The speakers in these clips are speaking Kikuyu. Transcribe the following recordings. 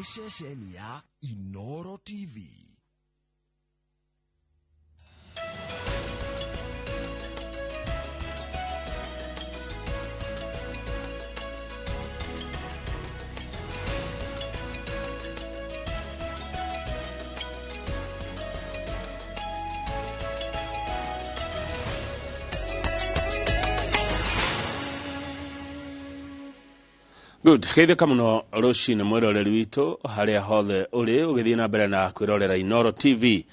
Nĩ ceceni ya Inoro TV. Good, geithĩka mũno rũcinĩ mwĩroreri witũ harĩa hothe ũrĩ ũgĩthiĩ na mbere na kwĩrorera Inoro TV.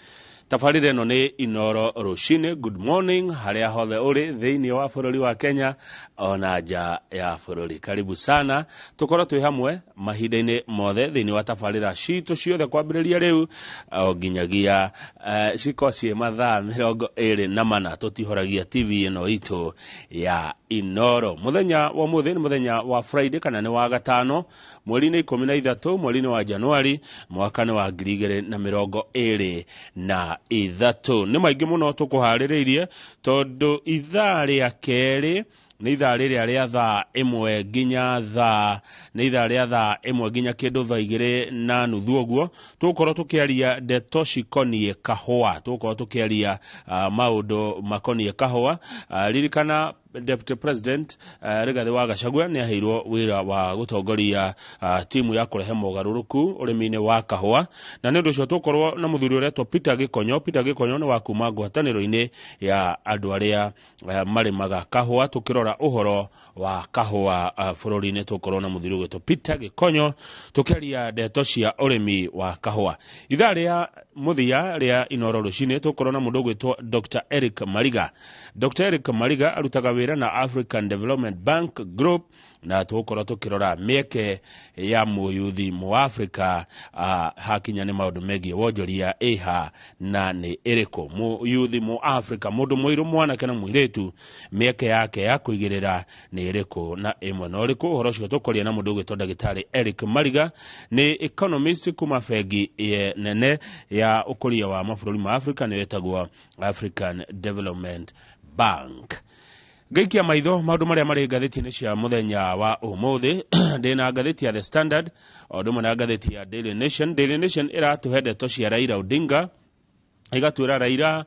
Tabarĩra ĩno nĩ Inoro rũcinĩ, good morning harĩa hothe ũrĩ thĩinĩ wa bũrũri wa Kenya ona nja ya bũrũri. Karibu sana, tũkorwo twĩ hamwe mahinda-inĩ mothe thĩinĩ wa tabarĩra citũ ciothe kwambĩrĩria rĩu o nginyagia cikorwo ciĩ mathaa 24 tũtihoragia TV ĩno itũ ya Inoro. Mũthenya wa ũmũthĩ nĩ mũthenya wa Friday kana nĩ wa gatano mweri-inĩ 13 mweri-inĩ wa Januari mwaka nĩ wa 2023. Nĩ maingĩ mũno tũkũharĩrĩirie tondũ ithaa rĩa kerĩ nĩ ithaa rĩrĩa rĩa thaa 1 nginya thaa nĩ ithaa rĩa thaa 1 nginya kĩndũ thaa 2:30 ũguo tũgũkorwo tũkĩaria ndeto cikoniĩ kahũa, tũgũkorwo tũkĩaria maũndũ makoniĩ kahũa. Ririkana Deputy President Rigathi wa Gachagua nĩ aheirwo wĩra wa gũtongoria timu ya kũrehe mogarũrũku ũrĩmi-inĩ wa kahũa, na nĩ ũndũ ũcio tũgũkorwo na mũthuri ũretwo Peter Gĩkonyo. Peter Gĩkonyo nĩ wa kuma ngwatanĩro-inĩ ya andũ arĩa marĩmaga kahũa, tũkĩrora ũhoro wa kahũa bũrũri-inĩ. Tũgũkorwo na mũthuri ũgwĩtwo Peter Gĩkonyo tũkĩaria ndeto cia ũrĩmi wa kahũa. Ithaa rĩa mũthia rĩa Inoro rũcinĩ tũgũkorwo na mũndũ ũgwĩtwo Dr. Eric Mariga. Dr. Eric Mariga arutaga wĩra na African Development Bank Group, na tũgũkorwo tũkĩrora mĩeke ya mũyuthi mũafrika hakinya nĩ maũndũ megiĩ wonjoria ĩha na nĩ ĩrĩkũ. Mũyuthi mũafrika, mũndũ mũirũ, mwanake na mũirĩtu, mĩeke yake ya kũigĩrĩra nĩ ĩrĩkũ na ĩmwe na ũrĩkũ. Ũhoro ũcio tũkwaria na mũndũ ũgwĩtwo ndagĩtarĩ Eric Mariga, nĩ economist kuma bengi nene ya ũkũria wa mabũrũri ma Afrika, nĩyo ĩtagwo African Development Bank. Ngaikia maitho maũndũ marĩa marĩ ngathĩti-inĩ cia mũthenya wa ũmũthĩ. Ndĩna ngathĩti ya The Standard o ũndũ ũmwe na ngathĩti ya Daily Nation. Daily Nation ĩratũhe ndeto cia Raila Odinga, ĩgatwĩra Raila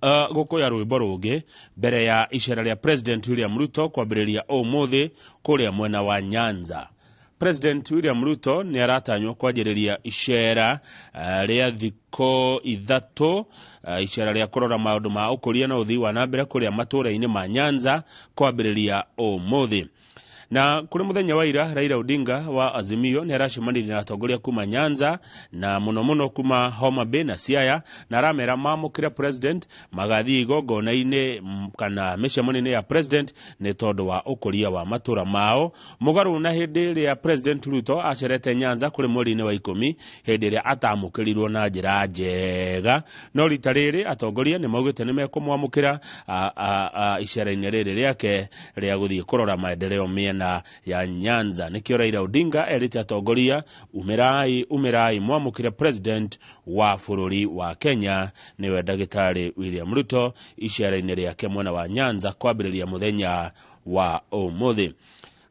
gũkũya rwĩmbo rũngĩ mbere ya icera rĩa President William Ruto kwambĩrĩria ũmũthĩ kũrĩa mwena wa Nyanza. President William Ruto nĩ aratanywo kwanjĩrĩria icera rĩa thikũ 3, icera rĩa kũrora maũndũ ma ũkũria na ũthii wa na mbere kũrĩa matũũra-inĩ ma Nyanza kwambĩrĩria ũmũthĩ. Na kũrĩ mũthenya wa ira, Raila Odinga wa Azimio nĩ aracemanirie na atongoria kuma Nyanza na mũno mũno kuma Homa Bay na Siaya, na aramera mamũkĩre president magathiĩ igongona-inĩ kana mĩcemanio-inĩ ya president nĩ tondũ wa ũkũria wa matũũra mao. Mũgarũ na hĩndĩ ĩrĩa President Ruto acerete Nyanza kũrĩ mweri-inĩ wa 10, hĩndĩ ĩrĩa atamũkĩrirwo na njĩra njega, no rita rĩrĩ atongoria nĩ maugĩte nĩ mekũmwamũkĩra icera-inĩ rĩrĩ rĩake rĩa gũthiĩ kũrora maendeleo mĩena ya Nyanza. Nĩkĩo Raila Odinga erĩte atongoria, umĩrai, umĩrai mwamũkĩre president wa bũrũri wa Kenya, nĩwe ndagĩtarĩ William Ruto, icera-inĩ rĩake mwena wa Nyanza kwambĩrĩria mũthenya wa ũmũthĩ.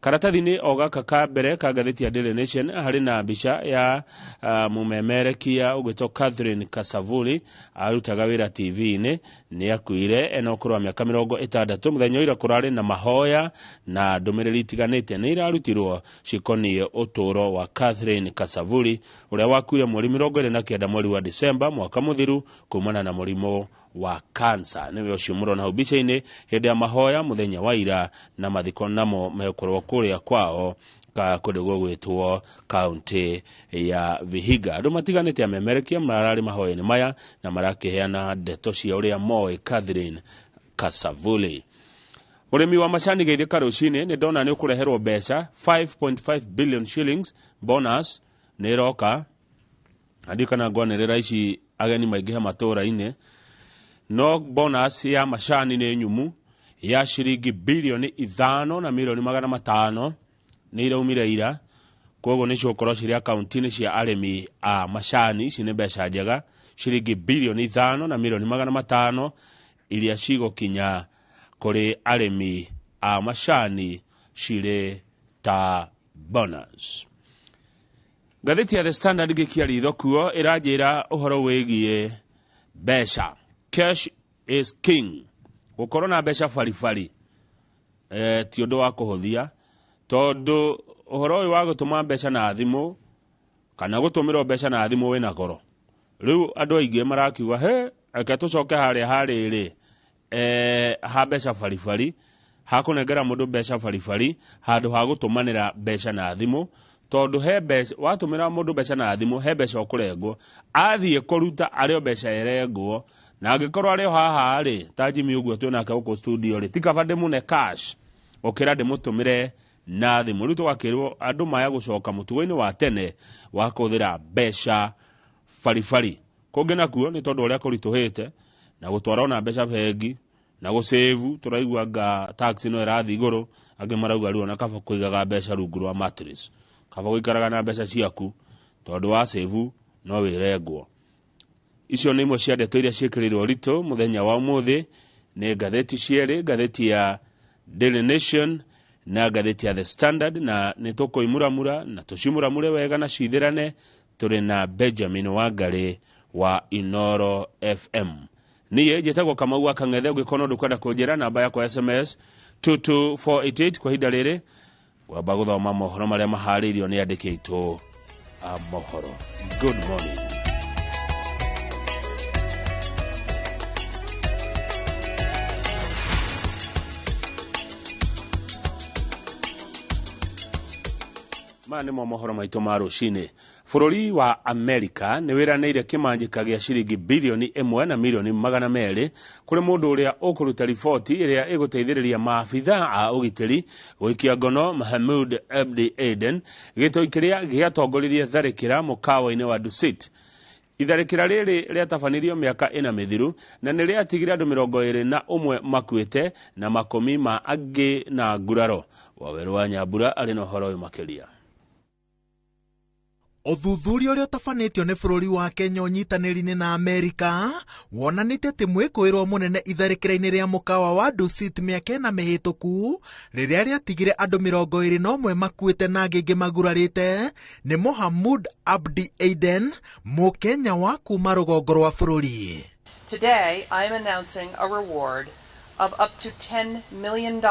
Karatathi-inĩ o gaka ka mbere ka ngathĩti ya Daily Nation harĩ na mbica ya mũmemerekia ũgwĩtwo Catherine Kasavuli, arutaga wĩra TV-inĩ, nĩ akuire ena ũkũrũ wa mĩaka 60. Mũthenya ũira kũrarĩ na mahoya na ndũmĩrĩri itiganĩte nĩ irarutirwo cikoniĩ ũtũũro wa Catherine Kasavuli ũrĩa wakuire mweri 29 mweri wa Disemba mwaka mũthiru kumana na mũrimũ wa kansa. Nĩwe ũcio mũrona hau mbica-inĩ hĩndĩ ya mahoya mũthenya wa ira, na mathiko namo mekorwo kũrĩa kwao kũndũ gũgwĩtwo kaunti ya Vihiga. Andũ matiganĩte amemerekia mararĩ mahoya-inĩ maya na marakĩheana ndeto cia ũrĩa moĩ Catherine Kasavuli. Ũrĩmi wa macani geithĩka rũcinĩ, nĩ ndona nĩ ũkũreherwo mbeca 5.5 billion shillings bonus nĩ ĩroka. Na ndiũĩ kana ngwanĩrĩra ici ageni maingĩhe matũũra-inĩ, no bonus ya macani nĩ nyumu ya ciringi bilioni 5 na milioni 500 nĩ iraumire ira, koguo nĩ cigũkorwo cirĩ akaunti-inĩ cia arĩmi a macani. Ici nĩ mbeca njega, ciringi bilioni 5 na milioni 500 iria cigũkinya kũrĩ arĩmi a macani cirĩ ta bonus. Ngathĩti ya The Standard ngĩkia ritho kuo ĩranjĩra ũhoro wĩgiĩ mbeca. Cash is king. Gũkorwo na mbeca baribari ti ũndũ wa kũhũthia, tondũ ũhoro ũyũ wa gũtũma mbeca na thimũ kana gũtũmĩrwo mbeca na thimũ wĩna goro. Rĩu andũ aingĩ marakiuga he reke tũcoke harĩa harĩrĩ ha mbeca baribari, ha kũnengera mũndũ mbeca baribari handũ ha gũtũmanĩra mbeca na thimũ, tondũ he mbeca watũmĩra mũndũ mbeca na thimũ he mbeca ũkũrengwo, athiĩ kũruta arĩ o mbeca ĩrengwo, na angĩkorwo arĩ o haha rĩ ta Jimmy ũguo twĩ nake gũkũ studio rĩ, ti kaba ndĩmũne cash ũkĩra ndĩmũtũmĩre na thimũ. Rĩu tũgakĩrwo andũ maya gũcoka mũtugo-inĩ wa tene wa kũhũthĩra mbeca baribari. Kũngĩ nakuo nĩ tondũ ũrĩa kũritũhĩte na gũtwara ona mbeca bengi na gũsave, tũraigua nga tax no ĩrathiĩ igũrũ, angĩ marauga rĩu ona kaba kũigaga mbeca rungu rwa mattress, kaba gũikaraga na mbeca ciaku tondũ wa save no wĩrengwo. Icio nĩ imwe cia ndeto iria ciĩkĩrĩirwo ũritũ mũthenya wa ũmũthĩ nĩ ngathĩti cierĩ, ngathĩti ya Daily Nation na ngathĩti ya The Standard, na nĩ tũkũimuramura na tũcimuramure wega na cithĩrane. Tũrĩ na Benjamin Wangari wa Inoro FM. Niĩ njĩtagwo Kamau wa Kang'ethe, ũngĩkorwo no ndũkwenda kũnjĩra namba yakwa ya SMS 22488. Kwa ihinda rĩrĩ ngwamba gũthoma mohoro marĩa maharĩirio nĩ andĩki aitũ a mohoro. Good morning. Maya nĩmo mohoro maitũ ma rũcinĩ. Bũrũri wa Amerika nĩ wĩranĩire kĩmanjĩka gĩa ciringi bilioni 1 na milioni 200 kũrĩ mũndũ ũrĩa ũkũruta riboti ĩrĩa ĩgũteithĩrĩria maabitha a ũgitĩri gũikia ngono Mahmoud Abdi Aden, gĩtoi kĩrĩa gĩatongoririe tharĩkĩra mũkawa-inĩ wa Dusit. Itharĩkĩra rĩrĩ rĩatabanirio mĩaka 4 mĩthiru na nĩ rĩatigire andũ 21 makuĩte na makũmi ma angĩ na nguraro. Waweru wa Nyambura arĩ na ũhoro ũyũ makĩria. Ũthuthuria ũrĩa ũtabanĩtio nĩ bũrũri wa Kenya ũnyitanĩri-inĩ na Amerika wonanĩtie atĩ mwĩkũĩrwo mũnene itharĩkĩra-inĩ rĩa mũkawa wa Dusit mĩaka 4 mĩhĩtũku rĩrĩa rĩatigire andũ 21 makuĩte na angĩ aingĩ magurarĩte nĩ Mohamud Abdi Aden, Mũkenya wa kuma rũgongo rwa bũrũri. Today, I am announcing a reward of up to $10 million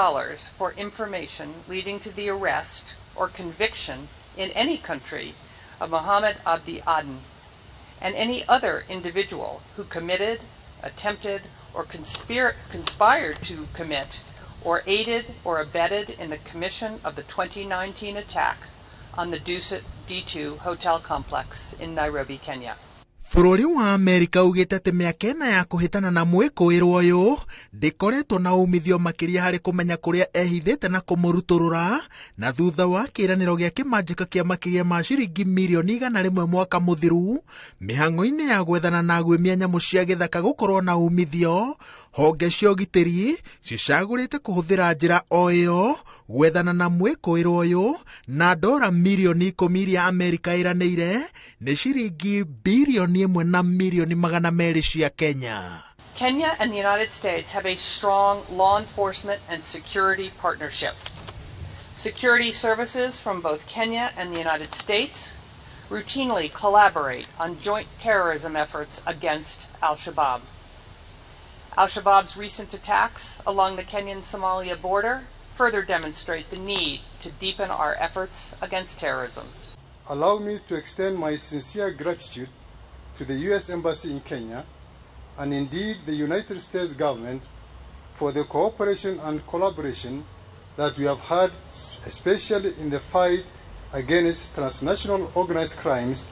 for information leading to the arrest or conviction in any country of Mohammed Abdi Aden and any other individual who committed, attempted, or conspired to commit or aided or abetted in the commission of the 2019 attack on the Dusit D2 hotel complex in Nairobi, Kenya. Bũrũri wa Amerika ugĩte atĩ mĩaka 4 ya kũhĩtana na mwĩkũĩrwo ũyũ ndĩkoretwo na umithio makĩria harĩ kũmenya kũrĩa ehithĩte na kũmũrutũrũra, na thutha wa kĩĩranĩro gĩa kĩmanjĩka kĩa makĩria ma ciringi mirioni 100 mwaka mũthiru mĩhang'o-inĩ ya gwethana na aguĩmia nyamũ cia gĩthaka gũkorwo na umithio, honge cia ũgitĩri cicagũrĩte kũhũthĩra njĩra o ĩyo gwethana na mwĩkũĩrwo ũyũ na ndora mirioni 10 iria Amerika ĩranĩire nĩ ciringi bilioni 1 na milioni 200 cia Kenya. Kenya and the United States have a strong law enforcement and security partnership. Security services from both Kenya and the United States routinely collaborate on joint terrorism efforts against Al-Shabaab. Al-Shabaab's recent attacks along the Kenyan-Somalia border further demonstrate the need to deepen our efforts against terrorism. Allow me to extend my sincere gratitude to the U.S. Embassy in Kenya and indeed the United States government for the cooperation and collaboration that we have had, especially in the fight against transnational organized crimes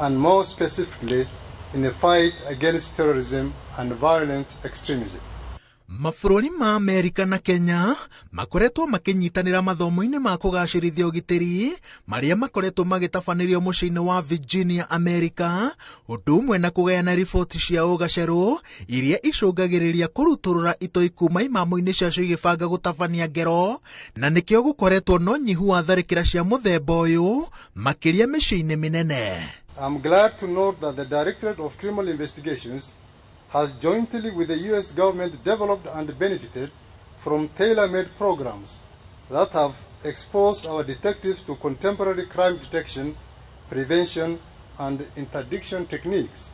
and more specifically in the fight against terrorism and violent extremism. Mabũrũri ma Amerika na Kenya makoretwo makĩnyitanĩra mathomo-inĩ ma kũgacĩrithia ũgitĩri marĩa makoretwo magĩtabanĩrio mũciĩ-inĩ wa Virginia, Amerika, ũndũ ũmwe na kũgayana riboti cia ũgacerũ iria icũngagĩrĩria kũrutũrũra itoi kuma imamo-inĩ ciacio igĩbanga gũtabania ngero, na nĩkĩo gũkoretwo na ũnyihu wa tharĩkĩra cia mũthemba ũyũ makĩria mĩciĩ-inĩ mĩnene. I'm glad to note that the Directorate of Criminal Investigations has jointly with the U.S. government developed and benefited from tailor-made programs that have exposed our detectives to contemporary crime detection prevention, and interdiction techniques,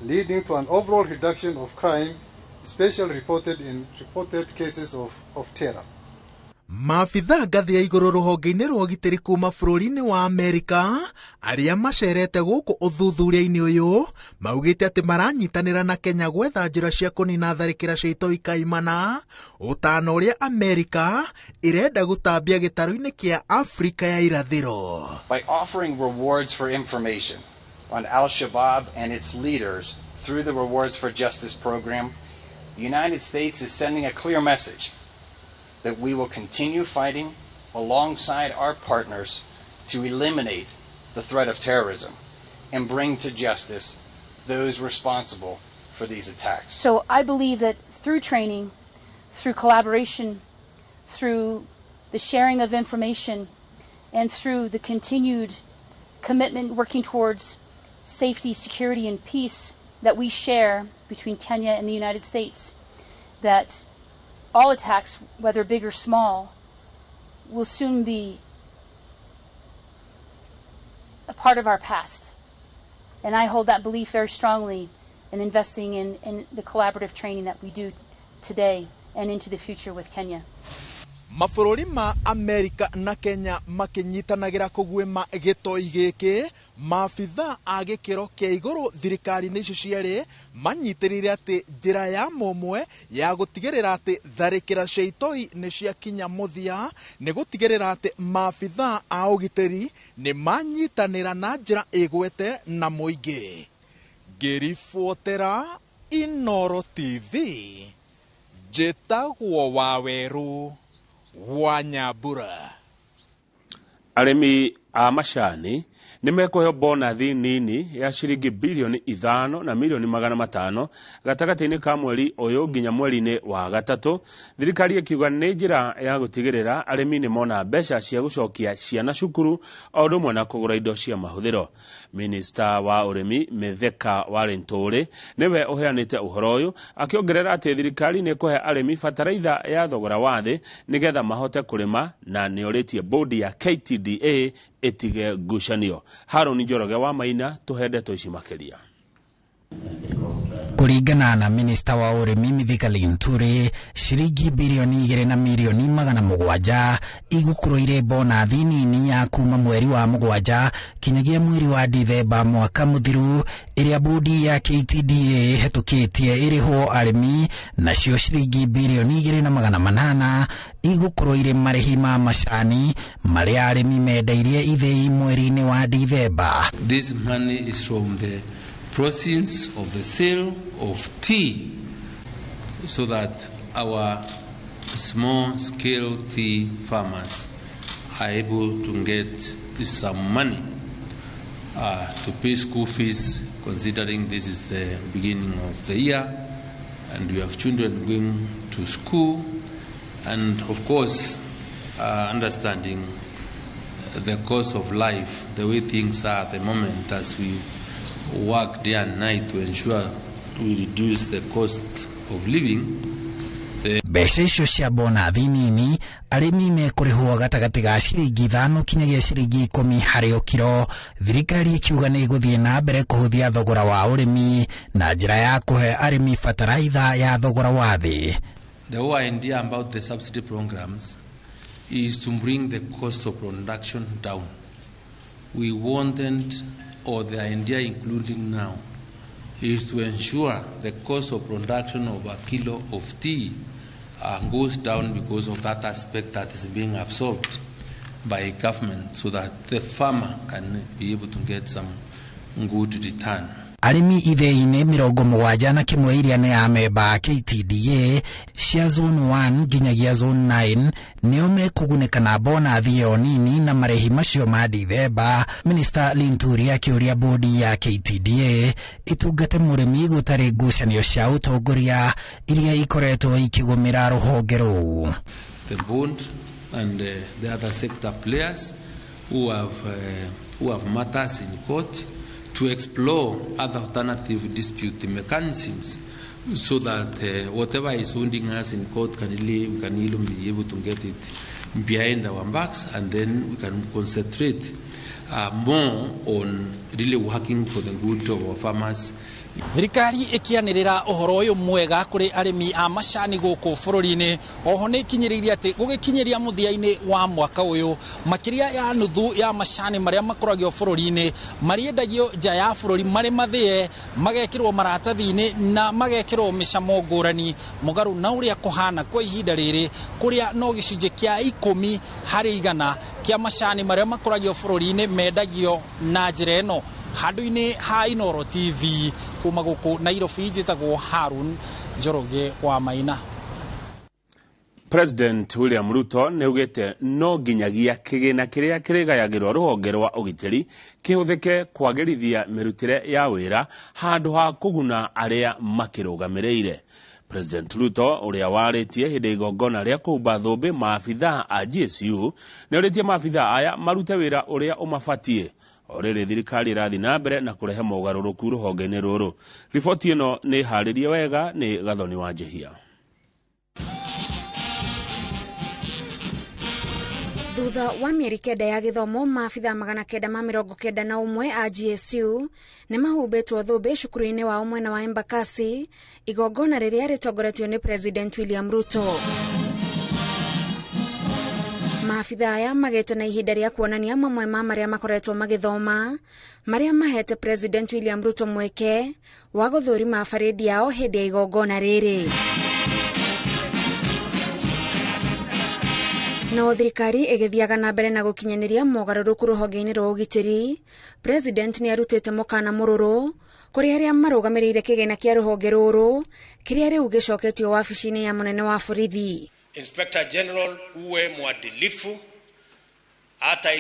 leading to an overall reduction of crime, especially reported in reported cases of terror. Maabithaa ngathĩ ya igũrũ rũhonge-inĩ rwa ũgitĩri kuma bũrũri-inĩ wa Amerika arĩa macerete gũkũ ũthuthuria-inĩ ũyũ maugĩte atĩ maranyitanĩra na Kenya gwetha njĩra cia kũnina tharĩkĩra cia itoi kaimana, ũtana ũrĩa Amerika ĩrenda gũtambia gĩtarũ-inĩ kĩa Afrika ya irathĩro. By offering rewards for information on Al-Shabaab and its leaders through the Rewards for Justice program, the United States is sending a clear message that we will continue fighting alongside our partners to eliminate the threat of terrorism and bring to justice those responsible for these attacks. So I believe that through training, through collaboration, through the sharing of information, and through the continued commitment working towards safety, security, and peace that we share between Kenya and the United States, that all attacks, whether big or small, will soon be a part of our past. And I hold that belief very strongly in investing in the collaborative training that we do today and into the future with Kenya. Mabũrũri ma Amerika na Kenya makĩnyitanagĩra kũguĩma gĩtoi gĩkĩ, maabithaa a gĩkĩro kĩa igũrũ thirikari-inĩ icio cierĩ manyitĩrĩire atĩ njĩra ya mũmwe ya gũtigĩrĩra atĩ tharĩkĩra cia itoi nĩ ciakinya mũthia nĩ gũtigĩrĩra atĩ maabithaa a ũgitĩri nĩ manyitanĩra na njĩra ĩgwete na mũingĩ. Ngĩribotera Inooro TV, njĩtagwo Wawerũ wa Nyambura. Arĩmi a macani nĩ mekũheo bonathi nini ya ciringi bilioni 5 na milioni 500 gatagatĩ-inĩ ka mweri ũyũ nginya mweri-inĩ wa gatatũ. Thirikari ĩkiuga nĩ njĩra ya gũtigĩrĩra arĩmi nĩ mona mbeca cia gũcokia ciana cukuru o ũndũ ũmwe na kũgũra indo cia mahũthĩro. Minista wa ũrĩmi Mithika Linturi nĩwe ũheanĩte ũhoro ũyũ, akĩongerera atĩ thirikari nĩ ĩkũhe arĩmi bataraitha ya thogora wa thĩ nĩgetha mahote kũrĩma, na nĩorĩtie bodi ya KTDA ĩtige ngucanio. Harũni Njoroge wa Maina tũhe ndeto ici makĩria. Kũringana na minista wa ũrĩmi Mithika Linturi, ciringi bilioni 2 na milioni 700 igũkorwo irĩ bonathi nini ya kuma mweri wa 7 kinyagia mweri wa Dithemba mwaka mũthiru, ĩrĩa bodi ya KTDA ĩhetũkĩtie ĩrĩhwo arĩmi, nacio ciringi bilioni 2 na 800 igũkorwo irĩ marĩhi ma macani marĩa arĩmi mendeirie ithĩi mweri-inĩ wa Dithemba. This money is from the proceeds of the sale of tea, so that our small scale tea farmers are able to get some money to pay school fees, considering this is the beginning of the year and we have children going to school, and of course understanding the cost of life, the way things are at the moment, as we work day and night to ensure we reduce the cost of living. Mbeca icio cia bonathi nini arĩmi mekũrĩhwo gatagatĩ ga ciringi 5 kinyagia ciringi 10 harĩ o kiro. Thirikari ĩkiuga nĩ ĩgũthiĩ na mbere kũhũthia thogora wa ũrĩmi na njĩra ya kũhe arĩmi bataraitha ya thogora wa thĩ. The whole idea about the subsidy programs is to bring the cost of production down. We wanted, or the idea including now, is to ensure the cost of production of a kilo of tea goes down because of that aspect that is being absorbed by government, so that the farmer can be able to get some good return. Arĩmi ithĩi-inĩ 71 iria nĩ ya memba a KTDA cia zone 1 nginyagia zone 9 nĩo mekũgunĩka na bonathi ĩyo nini na marĩhi macio ma Dithemba. Minista Linturi akĩũria bodi ya KTDA ĩtungate mũrĩmi gũtarĩ ngucanio cia ũtongoria iria ikoretwo ikĩgũmĩra rũhonge rũu. The board and the other sector players who have matters in court to explore other alternative dispute mechanisms, so that whatever is holding us in court we can really be able to get it behind our backs, and then we can concentrate more on really working for the good of our farmers. Thirikari ĩkĩanĩrĩra ũhoro ũyũ mwega kũrĩ arĩmi a macani gũkũ bũrũri-inĩ. Oho nĩ ĩkinyĩrĩirie atĩ gũgĩkinyĩria mũthia-inĩ wa mwaka ũyũ, makĩria ya nuthu ya macani marĩa makũragio bũrũri-inĩ marĩendagio nja ya bũrũri marĩ mathĩe, magekĩrwo maratathi-inĩ na magekĩrwo mĩcamo ngũrani, mũgarũ na ũrĩa kũhana kwa ihinda rĩrĩ, kũrĩa no gĩcunjĩ kĩa 10 harĩ 100 kĩa macani marĩa makũragio bũrũri-inĩ mendagio na njĩra ĩno. Handũ-inĩ ha Inooro TV kuma gũkũ Nairobi, njĩtagwo Harun Njoroge wa Maina. President William Ruto nĩ augĩte no nginyagia kĩgĩna kĩrĩa kĩrĩgayagĩrwo rũhonge rwa ũgitĩri kĩhũthĩke kwagĩrithia mĩrutĩre ya wĩra handũ ha kũguna arĩa makĩrũgamĩrĩire. President Ruto ũrĩa warĩtie hĩndĩ igongona rĩa kũhumba thũmbĩ maabithaa a GSU nĩ orĩtie maabithaa aya marute wĩra ũrĩa ũmabatiĩ. O rĩrĩ thirikari ĩrathiĩ na mbere na kũrehe mogarũrũku rũhonge-inĩ rũrũ. Riboti ĩno nĩ harĩrie wega nĩ Gathoni wa Njehia. Thutha wa mĩeri 9 ya gĩthomo, maabithaa 991 a GSU nĩ mahumbĩtwo thũmbĩ cukuru-inĩ wao mwena wa Embakasi, igongona rĩrĩa rĩtongoretio nĩ President William Ruto. Maabithaa aya magĩte na ihinda rĩa kuonania mamwe ma marĩa makoretwo magĩthoma, marĩa mahete President William Ruto mweke wa gũthũrima barĩndi yao hĩndĩ ya igongona rĩrĩ. No thirikari ĩgĩthiaga na mbere na gũkinyanĩria mogarũrũku rũhonge-inĩ rwa ũgitĩri, President nĩ arutĩte mũkana mũrũrũ kũrĩ arĩa marũgamĩrĩire kĩgĩna kĩa rũhonge rũrũ kĩrĩa rĩu gĩcoketio wabici-inĩ ya mũnene wa borithi. Inspector General, uwe mwadilifu. Hata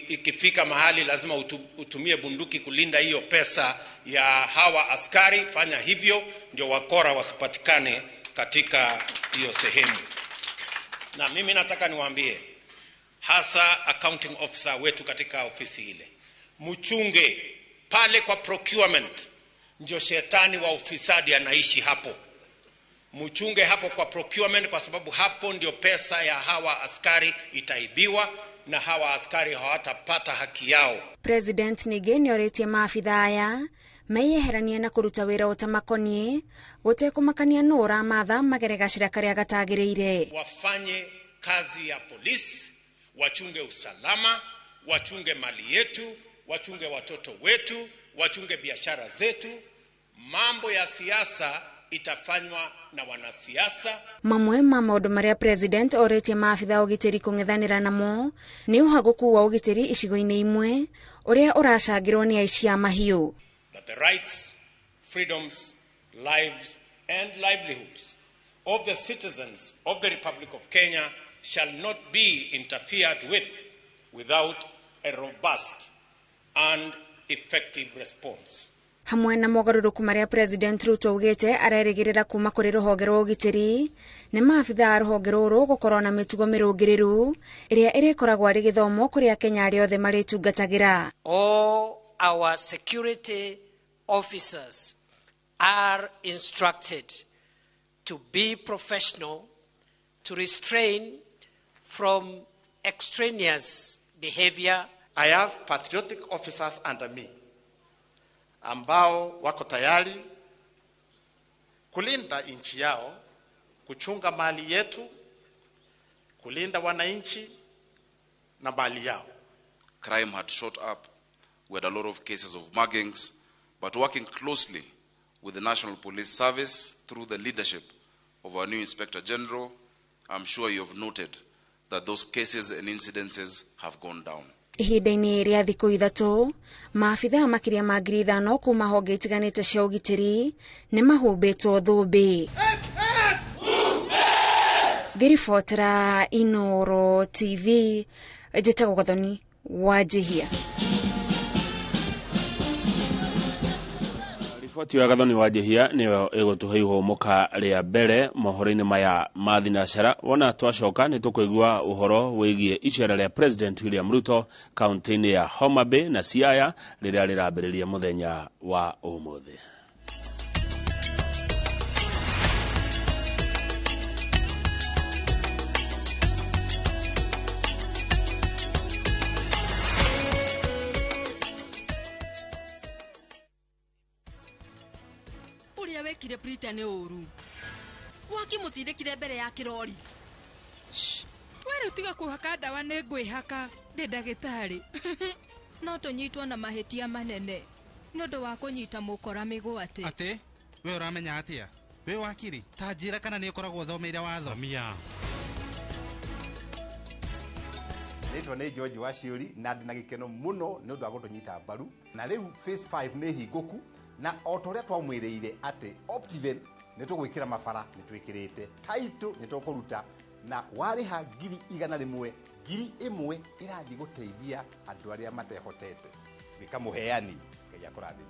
ikifika mahali lazima utumie bunduki kulinda hiyo pesa ya hawa askari, fanya hivyo ndio wakora wasipatikane katika hiyo sehemu. Na mimi nataka niwaambie hasa accounting officer wetu katika ofisi ile, mchunge pale kwa procurement, ndio shetani wa ufisadi anaishi hapo. Mchunge hapo kwa procurement, kwa sababu hapo ndio pesa ya hawa askari itaibiwa na hawa askari hawatapata haki yao. President ningĩ nĩorĩtie maabithaa aya meyeheranie na kũruta wĩra ũtamakoniĩ gũtekũmakania nũ ũramatha magere gacĩra karĩa gatagĩrĩire. Wafanye kazi ya polisi, wachunge usalama, wachunge mali yetu, wachunge watoto wetu, wachunge biashara zetu. Mambo ya siasa itafanywa na wanasiasa. Mamwe ma maũndũ marĩa President orĩtie maabithaa ũgitĩri kũng'ethanĩra namo nĩ ũhagũku wa ũgitĩri icigo-inĩ imwe ũrĩa ũracangĩrwo nĩ aici a mahiũ. That the rights, freedoms, lives and livelihoods of the citizens of the Republic of Kenya shall not be interfered with without a robust and effective response. Hamwe na mogarũrũku marĩa President Ruto augĩte arerĩgĩrĩra kuma kũrĩ rũhonge rwa ũgitĩri nĩ maabithaa a rũhonge rũrũ gũkorwo na mĩtugo mĩrũngĩrĩru ĩrĩa ĩrĩkoragwo arĩ gĩthomo kũrĩ Akenya arĩa othe marĩtungatagĩra. All our security officers are instructed to be professional, to restrain from extraneous behavior. I have patriotic officers under me ambao wako tayari kulinda nchi yao, kuchunga mali yetu, kulinda wananchi na mali yao. Crime had shot up. We had a lot of cases of muggings, but working closely with the National Police Service through the leadership of our new Inspector General, I'm sure you have noted that those cases and incidences have gone down. Ihinda-inĩ rĩa thikũ 3, maabithaa makĩria ma 5,000 kuma honge itiganĩte cia ũgitĩri nĩ mahumbĩtwo thũmbĩ. Ngĩribotera Inooro TV, njĩtagwo Gathoni wa Njihia. Riboti ya Gathoni wa Njihia nĩyo ĩgũtũhe ihũmũka rĩa mbere mohoro-inĩ maya ma thinacara. Wona twacoka nĩ tũkũigua ũhoro wĩgiĩ icera rĩa President William Ruto kaunti-inĩ ya Homa Bay na Siaya rĩrĩa rĩrambĩrĩria mũthenya wa ũmũthĩ. Prita nĩ ũru. Wakĩmũtindĩkire mbere ya kĩrori. We rĩu tiga kũhaka ndawa, nĩ ngwĩhaka ndĩ ndagĩtarĩ. No tũnyitwo na mahĩtia manene nĩ ũndũ wa kũnyita mũkora mĩgwate. Atĩ we ũramenya atĩa? Wĩ wakiri ta njĩra kana nĩ ũkoragwo ũthomeire watho? Samia. Rĩtwa nĩ George Waciũri na ndĩ na gĩkeno mũno nĩ ũndũ wa gũtũnyita mbaru, na rĩu phase 5 nĩ hingũku, na o ta ũrĩa twamwĩrĩire atĩ Optiven nĩ tũgwĩkĩra mabara, nĩ twĩkĩrĩte title, nĩ tũkũruta na warĩha 100,000, 1,000 ĩrathiĩ gũteithia andũ arĩa matehotete. Gĩka mũheani, Ngai akũrathime.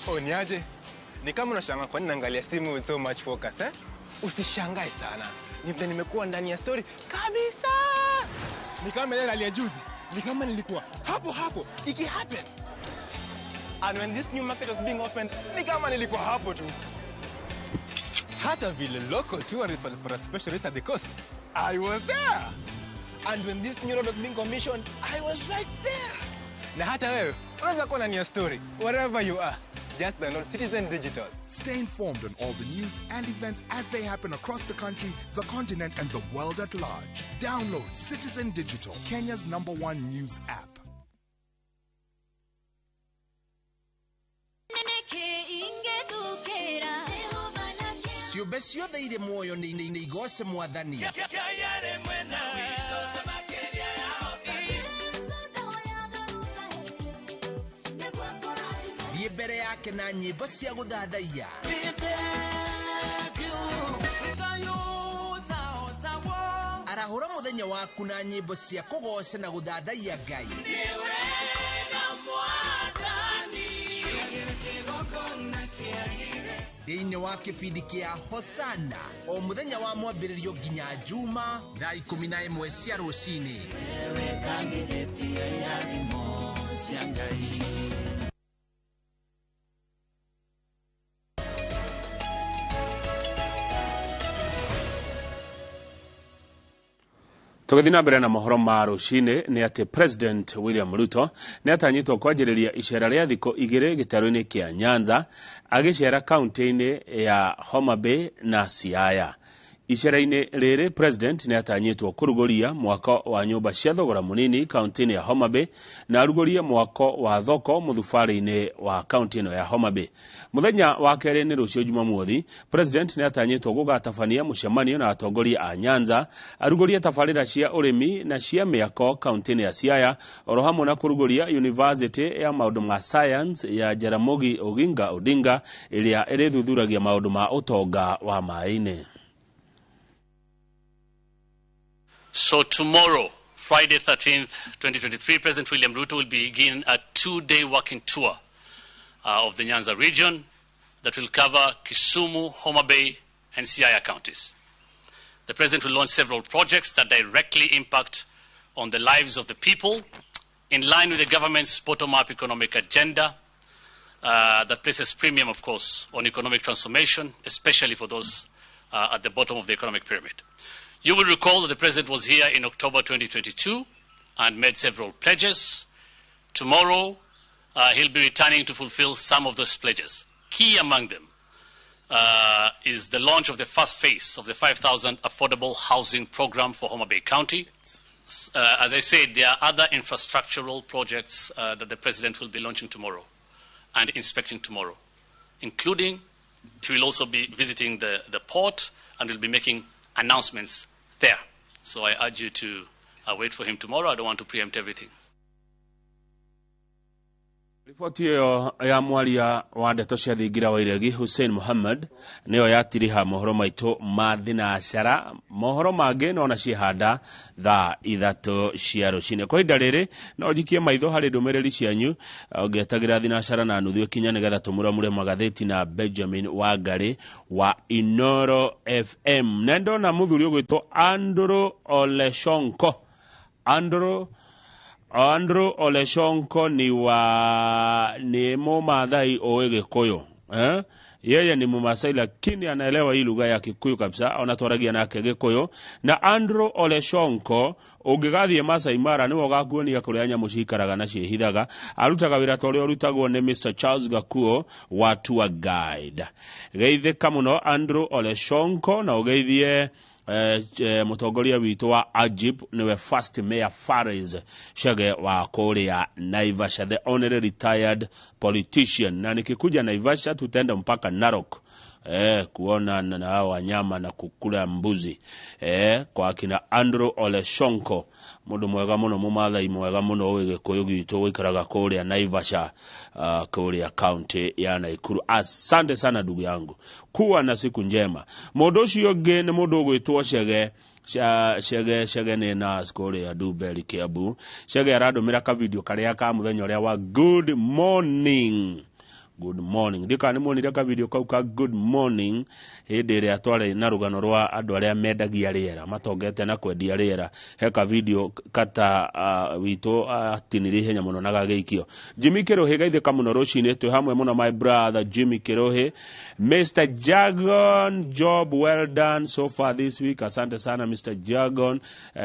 Oh, niaje? Ni kama unashangaa kwa nini naangalia simu with so much focus, eh? Usishangae sana. Ni vile nimekuwa ndani ya story kabisa. Ni kama ile rally ya juzi. Ni kama nilikuwa hapo hapo iki happen. And when this new market was being opened, ni kama nilikuwa hapo tu. Hata vile local tourists walipata special rate at the coast, I was there. And when this new road was being commissioned, I was right there. Na hata wewe unaweza kuwa ndani ya story wherever you are. Just download Citizen Digital. Stay informed on all the news and events as they happen across the country, the continent, and the world at large. Download Citizen Digital, Kenya's #1 news app. Ciũmbe ciothe irĩ muoyo nĩ igoce Mwathani. Thiĩ mbere yake na nyĩmbo cia gũthathaiya. Arahũra mũthenya waku na nyĩmbo cia kũgoca na gũthathaiya Ngai. Thĩinĩ wa kĩbindi kĩa Hosana o mũthenya wa mwambĩrĩrio nginya Juma thaa 11 cia rũcinĩ. Tũgĩthiĩ na mbere na mohoro ma rũcinĩ nĩ atĩ President William Ruto nĩ atanyĩtwo kwanjĩrĩria icera rĩa thikũ 2 gĩtarũ-inĩ kĩa Nyanza, agĩcera kaunti-inĩ ya Homa Bay na Siaya. Icera-inĩ rĩrĩ President nĩ atanyĩtwo kũrugũria mwako wa nyũmba cia thogora mũnini kaunti-inĩ ya Homa Bay na arugũrie mwako wa thoko mũthubarĩ-inĩ wa kaunti ĩno ya Homa Bay. Mũthenya wa kerĩ nĩ rũciũ Jumamothi, President nĩ atanyĩtwo gũgatabania mũcemanio na atongoria a Nyanza, arugũrie tabarĩra cia ũrĩmi na cia mĩako kaunti-inĩ ya Siaya, oro hamwe na kũrugũria University ya maũndũ ma science ya Jaramogi Oginga Odinga ĩrĩa ĩrĩthuthuragia maũndũ ma ũtonga wa maĩ-inĩ. So tomorrow, Friday 13th, 2023, President William Ruto will begin a 2-day working tour of the Nyanza region that will cover Kisumu, Homa Bay, and Siaya counties. The President will launch several projects that directly impact on the lives of the people in line with the government's bottom-up economic agenda that places premium, of course, on economic transformation, especially for those at the bottom of the economic pyramid. You will recall that the President was here in October 2022 and made several pledges. Tomorrow, he'll be returning to fulfill some of those pledges. Key among them is the launch of the first phase of the 5,000 affordable housing program for Homa Bay County. As I said, there are other infrastructural projects that the President will be launching tomorrow and inspecting tomorrow, including he will also be visiting the port and will be making announcements there. So I urge you to wait for him tomorrow. I don't want to preempt everything. Riboti ĩyo ya mwaria wa ndeto cia thingira wa iregi Hussein Mohammed nĩyo yatiriha mohoro maitũ ma thinacara. Mohoro mangĩ no na ciehanda thaa 3 cia rũcinĩ. Kwa ihinda rĩrĩ no njikie maitho harĩ ndũmĩrĩri cianyu ngĩetagĩra thinacara na nuthu ĩkinya nĩgetha tũmuramure magathĩti na Benjamin Wangari wa Inoro FM. Na ndona mũthuri ũgwĩtwo Andrew Oleshonko. Andrew Oleshonko ni wa ni Mũmathai ũĩ Gĩkũyũ, Yeye ni Mumasai lakini anaelewa hii lugha ya Kikuyu kabisa, ona twaragia nake Gikuyu. Na Andrew Oleshonko, ũngĩgathiĩ Masai Mara nĩwe ũgakuonia kũrĩa nyamũ cikaraga na ciĩhithaga. Arutaga wĩra ta ũrĩa ũrutagwo nĩ Mr Charles Gakuo wa tour guide. Geithĩka mũno Andrew Oleshonko, na ũgeithie mũtongoria witũ wa Ajib, niwe first mayor Faris Chege wa kũrĩa Naivasha, the only retired politician. Na nikikuja Naivasha tutaenda mpaka Narok kuona na hao wanyama na kukula mbuzi kwa kina Andrew Oleshonko, mundu mwega muno, mumathai mwega muno wi Gikuyu gitu, wikaraga kuria Naivasha, kuria county ya Nakuru. Asante sana ndugu yangu, kuwa na siku njema. Mundu ucio ungi ni mundu ugwitwo Chege. Chege Chege nĩ nurse kũrĩa Dumberi Kiambu. Chege arandũmĩra ka video karĩa ka mũthenya ũrĩa wa good morning. Good morning. Ndika nĩ muonire ka video kau ka good morning hĩndĩ ĩrĩa twarĩ na rũgano rwa andũ arĩa mendagia rĩera, matongete na kwendia rĩera. He ka video kata witũ atinirie ihenya mũno na gagĩikio. Jimmy Kirohi, geithĩka mũno rũcinĩ, twĩ hamwe mũno my brother Jimmy Kirohi. Mr Jagon, job well done so far this week. Asante sana Mr Jagon.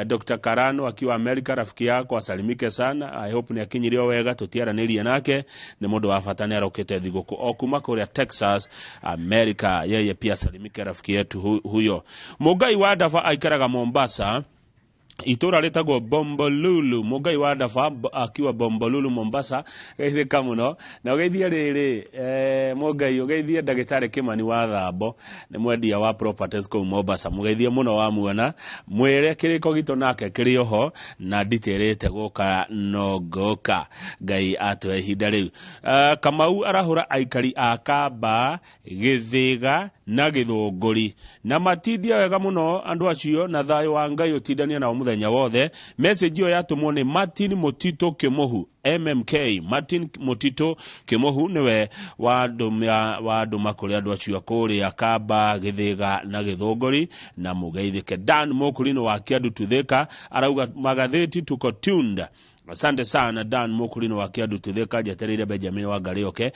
Dr Karano akiwa America, rafiki yako asalimike sana. I hope ni akinyirio wega, tũtiaranĩrie nake, nĩ mũndũ wa bata, nĩ arokĩte thigũkũ o kuma kũrĩa Texas America. Yeye pia salimike rafiki yetu huyo. Mũngai wa Dava aikaraga Mombasa, itũra rĩtagwo Bombolulu. Mũngai wa Dava akiwa Bombolulu Mombasa, geithĩka mũno na ũgeithie rĩrĩ Mũngai, ũgeithie ndagĩtarĩ Kĩmani wa Thambo, nĩ mwendia wa properties kũu Mombasa. Mũgeithie mũno wa muona, mwĩre kĩrĩko gitũ nake kĩrĩ oho na nditĩrĩte gũka no ngũka. Ngai atũhe ihinda rĩu. Kamau arahũra aikari a Kamba, Gĩthĩga na Gĩthũngũri, na matindie wega mũno andũ acio, na thayũ wa Ngai ũtindanie nao mũthenya wothe. Message ĩyo yatũmwo nĩ Martin Mutito Kĩmũhu, MMK. Martin Mutito Kĩmũhu nĩwe wandũma kũrĩ andũ acio kũrĩa Kamba, Gĩthĩga na Gĩthũngũri, na mũgeithĩke. Dan Mũkũrinũ wa Kĩandu Tuthĩka arauga magathĩti tuko tuned. Asante sana Dan Mũkũrinũ wa Kĩandu Tuthĩka, njetereire Benjamin wa Ngarĩoke.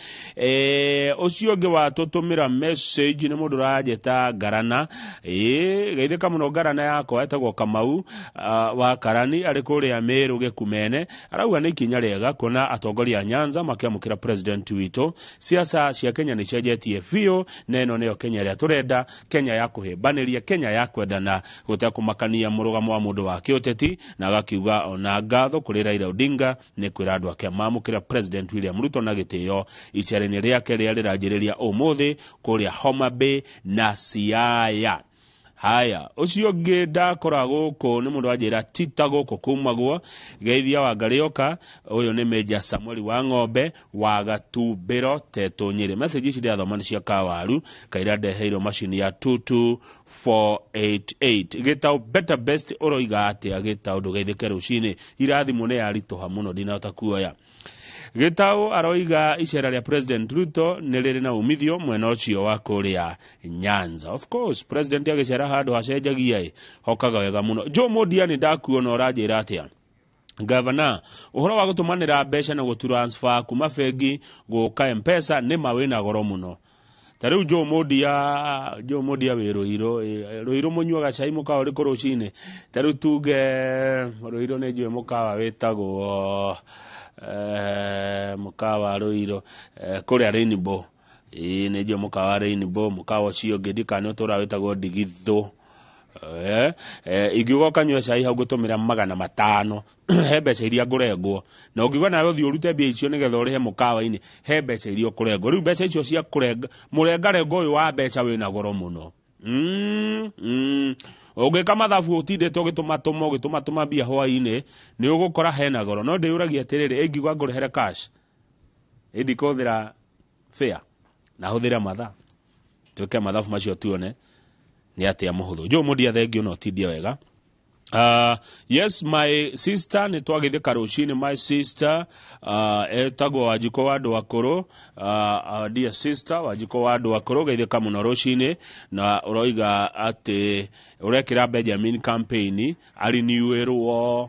Ũcio ũngĩ watũtũmĩra message nĩ mũndũ ũranjĩta Ngarana. Geithĩka mũno Ngarana yakwa, etagwo Kamau wa Karani, arĩ kũrĩa Meru Gĩkumene. Arauga nĩ ikinya rĩega kuona atongoria a Nyanza makĩamũkĩra president witũ. Siasa cia Kenya nĩ cenjetie biũ, na ĩno nĩyo Kenya ĩrĩa tũrenda, Kenya ya kũhĩmbanĩria, Kenya ya kwendana, gũtekũmakania mũrũgamo wa mũndũ wa kĩũteti. Na agakiuga ona ngatho kũrĩ Raila Odinga nĩ kwĩra andũ ake mamũkĩra President William Ruto na gĩtĩo icera-inĩ rĩake rĩrĩa rĩranjĩrĩria ũmũthĩ kũrĩa Homa Bay na Siaya. Haya, ũcio ũngĩ ndakora gũkũ nĩ mũndũ wanjĩra tita gũkũ kumagwo, geithia wa Ngarĩoka. Ũyũ nĩ Major Samuel wa Ng'ombe wa Gatumbĩro Tetũ Nyĩrĩ. Message ici ndĩrathoma nĩ cia Kawaru, kaira ndeheirwo macini ya 22488. Gĩtaũ better best ũroiga atĩa? Gĩtaũ ndũgeithĩke rũcinĩ, irathimũ nĩ yaritũha mũno ndinahota kuoya. Gĩtaũ aroiga icera rĩa President Ruto nĩ rĩrĩ na umithio mwena ũcio wa kũrĩa Nyanza. Of course, President agĩcera handũ hacenjagia ĩ, hokaga wega mũno. Joe Mondia, nĩ ndakuona, ũranjĩra atĩa? Gavana, ũhoro wa gũtũmanĩra mbeca na gũtransfer kuma bengi gũka M-Pesa nĩ ma wĩna goro mũno. Ta rĩu Joe Mondia, Joe Mondia wĩ Rũirũ, Rũirũ mũnyuaga cai mũkawa ũrĩkũ rũcinĩ? Ta rĩu tuge Rũirũ nĩ njũĩ mũkawa wĩtagwo mũkawa Rũirũ, kũrĩa Rainbow. Ĩĩ nĩ njũĩ mũkawa Rainbow, mũkawa ũcio ũngĩ ndikana ũtũra wĩtagwo Ndigithũ. Ingiuga ũkanyua cai hau ngũtũmĩra 500, he mbeca iria ngũrengwo. Na ũngiuga nawe ũthiĩ ũrute mbia icio nĩgetha ũrĩhe mũkawa-inĩ, he mbeca iria ũkũrengwo. Rĩu mbeca icio cia kũrenga, mũrengarengo ũyũ wa mbeca wĩna goro mũno. Ũngĩka mathabu ũtindĩte ũgĩtũmatũma, ũgĩtũmatũma mbia hwaĩ-inĩ, nĩ ũgũkora hena goro. No ndĩyũragia atĩrĩrĩ, ingiuga ngũrĩhere cash, ĩ ndikũhũthĩra fare, na hũthĩre mathaa. Twĩke mathabu macio tuone nĩ atĩa mũhũthũ. Joe Mondia, thengio na ũtindie wega. Yes, my sister, nĩ twagĩthĩka rũcinĩ. My sister etagwo Wanjikũ wa andũ akũrũ. Dear sister Wanjikũ wa andũ akũrũ, geithĩka mũno rũcinĩ, na ũroiga atĩ ũrekĩra Benjamin campaign arinewĩrwo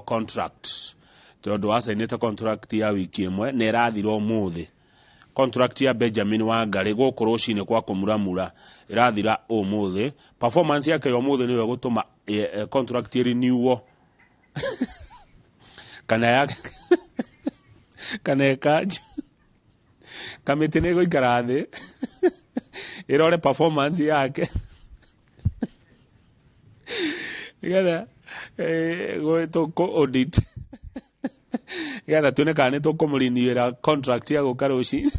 contract, tondũ acainĩte contract ya wiki ĩmwe na ĩrathira ũmũthĩ. Contract ya Benjamin Wangari gũkũ rũcinĩ kwa kũmuramura ĩrathira ũmũthĩ. Performance yake ya ũmũthĩ nĩyo ĩgũtũma contract ĩrenewwo kana ya kana ĩkanjwo. Kamĩtĩ nĩ ĩgũikara thĩ ĩrore performance yake nĩgetha tũkũ audit nĩgetha tuone kana nĩ tũkũmũrinĩra contract ya gũka rũcinĩ.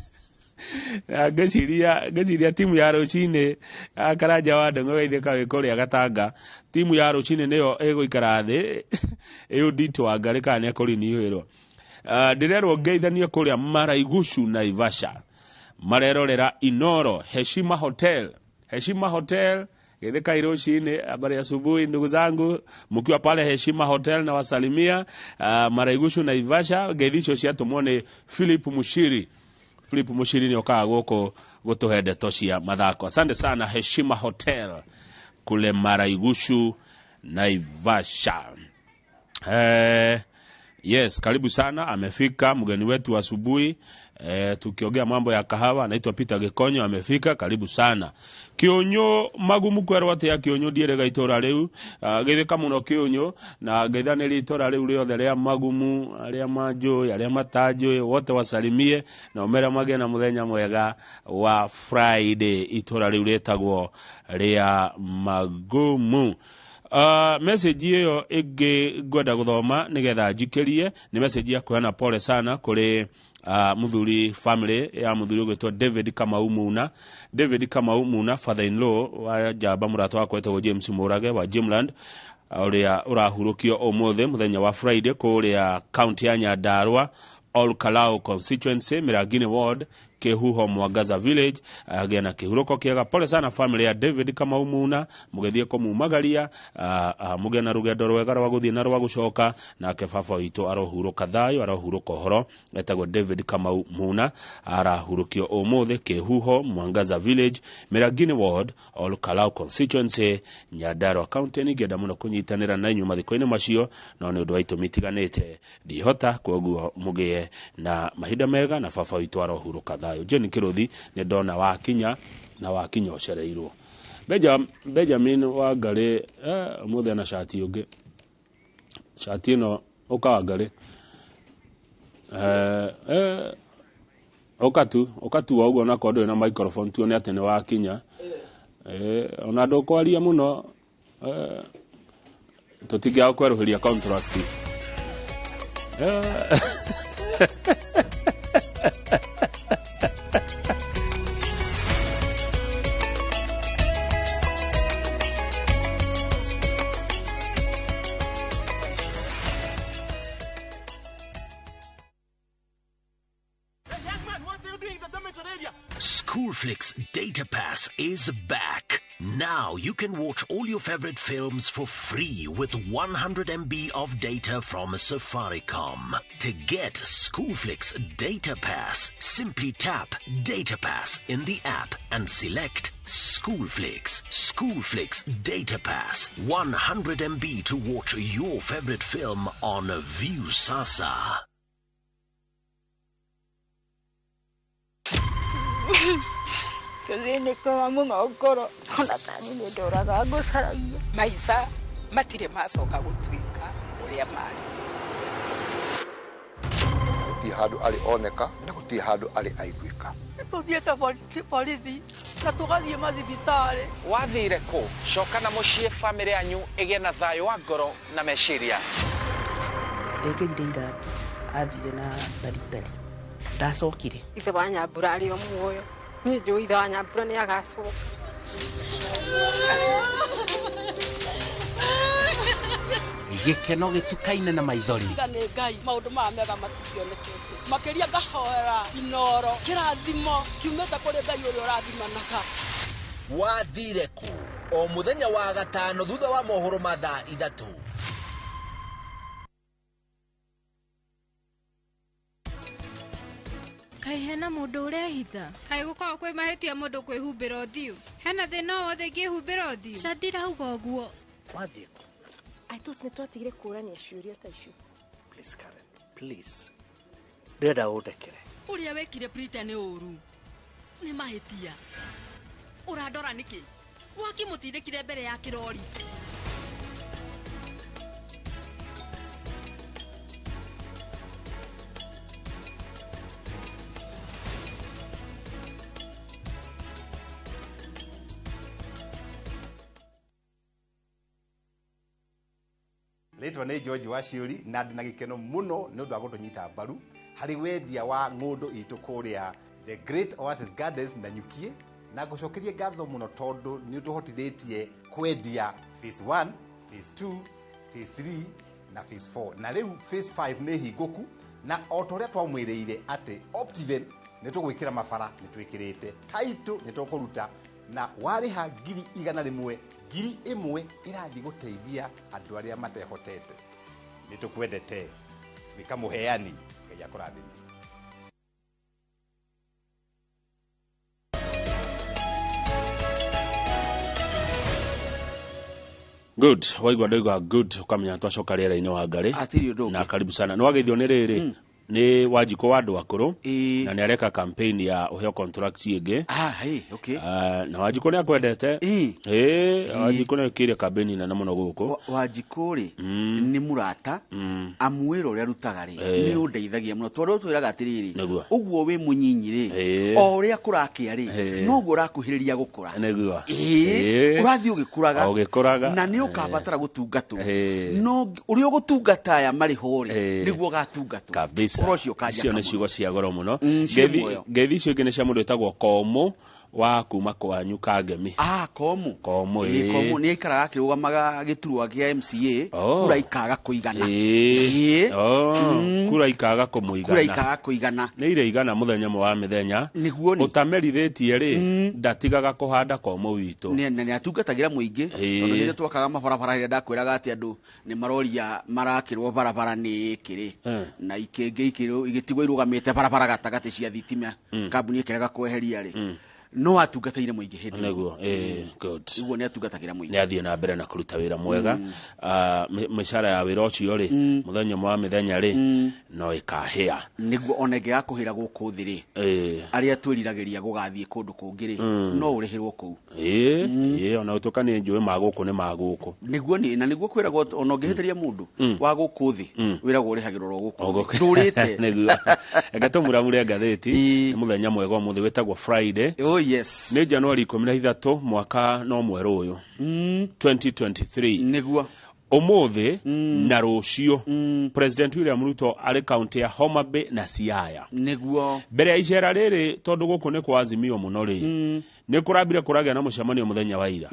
Na ngĩciria timu ya rũcinĩ Karanja wa Ndung'u geithĩka wĩ kũrĩa Gatanga, timu ya rũcinĩ nĩyo ĩgũikara thĩ ĩ audit Wangari kana nĩ ekũrinĩrwo. Ndĩrerwo ngeithanie kũrĩa Maraigucu Naivasha, marerorera Inoro Heshima Hotel. Heshima Hotel geithĩkai rũcinĩ, habari asubuhi ndugu zangu mkiwa pale Heshima Hotel na wasalimia Maraigucu Naivasha. Ngeithi icio ciatũmwo nĩ Philip Mushiri. Philip Mushiri nĩ okaga gũkũ gũtũhe ndeto cia mathako. Asante sana Heshima Hotel kule Maraigucu Naivasha. Yes, karibu sana, amefika mgeni wetu asubuhi. Tukiongea mambo ya kahawa, anaitwa Peter Gikonyo, amefika, karibu sana. Kionyo magumu kwerwo atia Kionyo ndierega itora riu, geithĩka mũno Kionyo na ngeithanĩria itora riu rĩothe rĩa magumu, arĩa manjũĩ, arĩa matanjũĩ, wote wasalimie na ũmere magĩe na mũthenya mwega wa Friday. Itora riu rĩtagwo rĩa magumu. Message ĩyo ĩngĩ ngwenda gũthoma nĩgetha njikĩrie nĩ message ya kũheana pole sana kũrĩ muthuri family ya muthuri ũgwĩtwo David Kamau Muna. David Kamau Muna, father in law wa njamba mũrata wakwa wĩtagwo James Mũrage wa Jimland, ũrĩa ũrahurũkio ũmũthĩ mũthenya wa Friday kũrĩa county ya Nyandarua, Ol Kalou constituency, Mirangini ward, Kihuho Mwangaza village. Agĩa na kĩhurũko kĩega. Pole sana family ya David Kamau Muna, mũgĩthiĩ kũmumagaria, mũgĩe na rũgendo rwega rwa gũthiĩ na rwa gũcoka. Nake baba witũ arohurũka thayũ, arohurũka ũhoro. Etagwo David Kamau Muna, arahurũkio ũmũthĩ Kihuho Mwangaza village, Mirangini ward, Ol Kalou constituency, Nyandarua county. Ningĩenda mũno kũnyitanĩra na inyuĩ mathiko-inĩ macio, no nĩ ũndũ wa itũmi itiganĩte ndihota, kwoguo mũgĩe na mahinda mega na baba witũ arohurũka thayũ. Jane Kiruthi nĩ ndona wakinya na wakinya ũcereirwo. Benjamin Wangari ũmũthĩ ena cati ũngĩ, cati ĩno ũka Wangari, ũka tu ũguo onakorwo ndũrĩ na microphone tuone atĩ nĩ wakinya. Ona ndũkwaria mũno, tũtingĩaga kwerũhĩria contract. Schoolflix Data Pass is back. Now you can watch all your favorite films for free with 100 MB of data from Safaricom. To get Schoolflix Data Pass, simply tap Data Pass in the app and select Schoolflix. Schoolflix Data Pass, 100 MB to watch your favorite film on Viusasa. Tũthĩnĩkaga mũno ngoro ona tani nĩ ndoraga ngũcaragia. Maica matirĩ macoka gũtuĩka ũrĩa marĩ. Gũtirĩ handũ arĩ oneka na gũtirĩ handũ arĩ aiguĩka. Tũthiĩte borithi na tũgathiĩ mathibitarĩ. Wathire kũ? Coka na mũciĩ bamĩrĩ yanyu ĩgĩe na thayũ wa ngoro na meciria. Ndekĩrire iratũ athire na taritari ndacokire. Ithe wa Nyambura arĩ o muoyo. Niĩ njũĩ ithe wa Nyambura nĩ agacoka. Gĩkeno gĩtukaine na maithori. Tiga nĩ Ngai maũndũ maya mega matingĩonekete. Makĩria ngahoera Inoro kĩrathimo kiumĩte kũrĩ Ngai ũrĩa ũrathimanaga. Wathire kũ? O mũthenya wa gatano thutha wa mohoro ma thaa 3. Kaĩ hena mũndũ ũrehitha? Kaĩ gũkoragwo kwĩ mahĩtia mũndũ kwĩhumbĩra ũthiũ? Hena thĩna o wothe ingĩhumbĩra ũthiũ? Ca ndirauga ũguo. Wathiĩ kũ? I thought nĩ twatigire kũũrania ciũria ta icio. Please, Karen, please. Ndĩrenda ũndekere. Ũrĩa wekire Prita nĩ ũru. Nĩ mahĩtia. Ũrandora nĩkĩ? Mwaki mũtindĩkire mbere ya kĩrori. Rĩtwa nĩ George Waciũri na ndĩ na gĩkeno mũno nĩ ũndũ wa gũtũnyita mbaru harĩ wendia wa ng'ũndũ itũ kũrĩa The Great Oasis Gardens na Nyukie, na ngũcokerie ngatho mũno tondũ nĩ ũtũhotithĩtie kwendia phase 1, phase 2, phase 3 na phase 4, na rĩu phase 5 nĩ hingũku, na o ta ũrĩa twamwĩrĩire atĩ Optiven nĩ tũgwĩkĩra mabara, nĩ twĩkĩrĩte title, nĩ tũkũruta, na warĩha 100,000, 1,000 ĩrathiĩ gũteithia andũ arĩa matehotete. Nĩ tũkwendete, wĩka mũheani, Ngai akũrathime. Good, waigua ndoiga good, ukamenya twacoka rĩera-inĩ wa ngarĩ. Hatirĩ ũndũ ũngĩ. Na karibu sana. Nĩ wageithio nĩ rĩrĩ nĩ Wanjikũ wa andũ akũrũ, na nĩ areka campaign ya ũheo contract ĩngĩ. Ah, hey, okay. Na Wanjikũ nĩ akwendete. Ĩĩ, Wanjikũ nĩ ekĩire campaign nene mũno gũkũ. Wanjikũ rĩ nĩ mũrata, amu wĩra ũrĩa arutaga rĩ nĩ ũndeithagia mũno, tondũ ũtwĩraga atĩrĩrĩ, Nĩguo. ũguo wĩ mũnyinyi rĩ, o ũrĩa kũrakĩa rĩ, noguo ũrakuhĩrĩria gũkũra. Nĩguo. Ĩĩ, ũrathiĩ ũgĩkũraga. O ũgĩkũraga. Na nĩ ũkabatara gũtungatwo, no ũrĩa ũgũtungata aya marĩ ho rĩ, nĩguo ũgatungatwo. Kabisa. Ũhoro ũcio ũkanjaka Icio nĩ mũno. ciugo cia goro mũno. Ciĩ Ngeithi muoyo. ngeithi icio ingĩ nĩ cia mũndũ wĩtagwo Komũ wa kuma kwanyu Kangemi. Ah, Komũ. Komũ, Ĩĩ, ĩĩ. Komũ nĩ aikaraga akĩrũgamaga gĩturwa kĩa MCA, Oh. kura ikaga kũigana. Ĩĩ. Ĩĩ. Oh, kura ikaga kũmũigana. Kura ikaga kũigana. Nĩ ire igana mũthenya ũmwe wa mĩthenya. Nĩguo nĩ. Ũtamerithĩtie rĩ, ndatigaga kũhanda Komũ witũ. Na nĩ atungatagĩra mũingĩ, Ĩĩ. tondũ hĩndĩ twakaga mabarabara, hĩrĩa ndakwĩraga atĩ andũ nĩ maroria marakĩrwo barabara nĩ kĩrĩ, na ikĩngĩ igĩtigwo irũgamĩte barabara gatagatĩ cia thitima, kambuni ĩkĩrega kweheria rĩ, no atungatĩire mũingĩ hĩndĩ ĩyo. Nĩguo, ĩĩ, good. Ũguo nĩ atungatagĩra mũingĩ. Nĩ athiĩ na mbere na kũruta wĩra mwega. Mĩcara ya wĩra ũcio rĩ, mũthenya ũmwe wa mĩthenya rĩ, no ĩkahĩa. Nĩguo ona ĩngĩaga kũhĩra gũkũ thĩ rĩ, Ĩĩ. arĩa twĩriragĩria gũgathiĩ kũndũ kũngĩ rĩ, no ũrĩhĩrwo kũu. Ĩĩ, ĩĩ, ona gũtuĩka nĩ njũĩ ma gũkũ nĩ ma gũkũ. Nĩguo nĩ, na nĩguo kwĩragwo ona ũngĩhĩtĩria mũndũ wa gũkũ thĩ, wĩragwo ũrĩhagĩrwo ro gũkũ thĩ. Ndũrĩte. Nĩguo. Reke tũmuramure ngathĩti. Nĩ mũthenya mwega ũmũthĩ wĩtagwo Friday. Oh, yes. Nĩ Januari 13 mwaka no mwerũ ũyũ. 2023. Nĩguo. Ũmũthĩ na rũciũ, President William Ruto arĩ kaunti ya Homa Bay na Siaya. Nĩguo. Mbere ya icera rĩrĩ, tondũ gũkũ nĩ kwa Azimio mũno rĩ, nĩ kũrambire kũragĩa na mũcemanio mũthenya wa ira.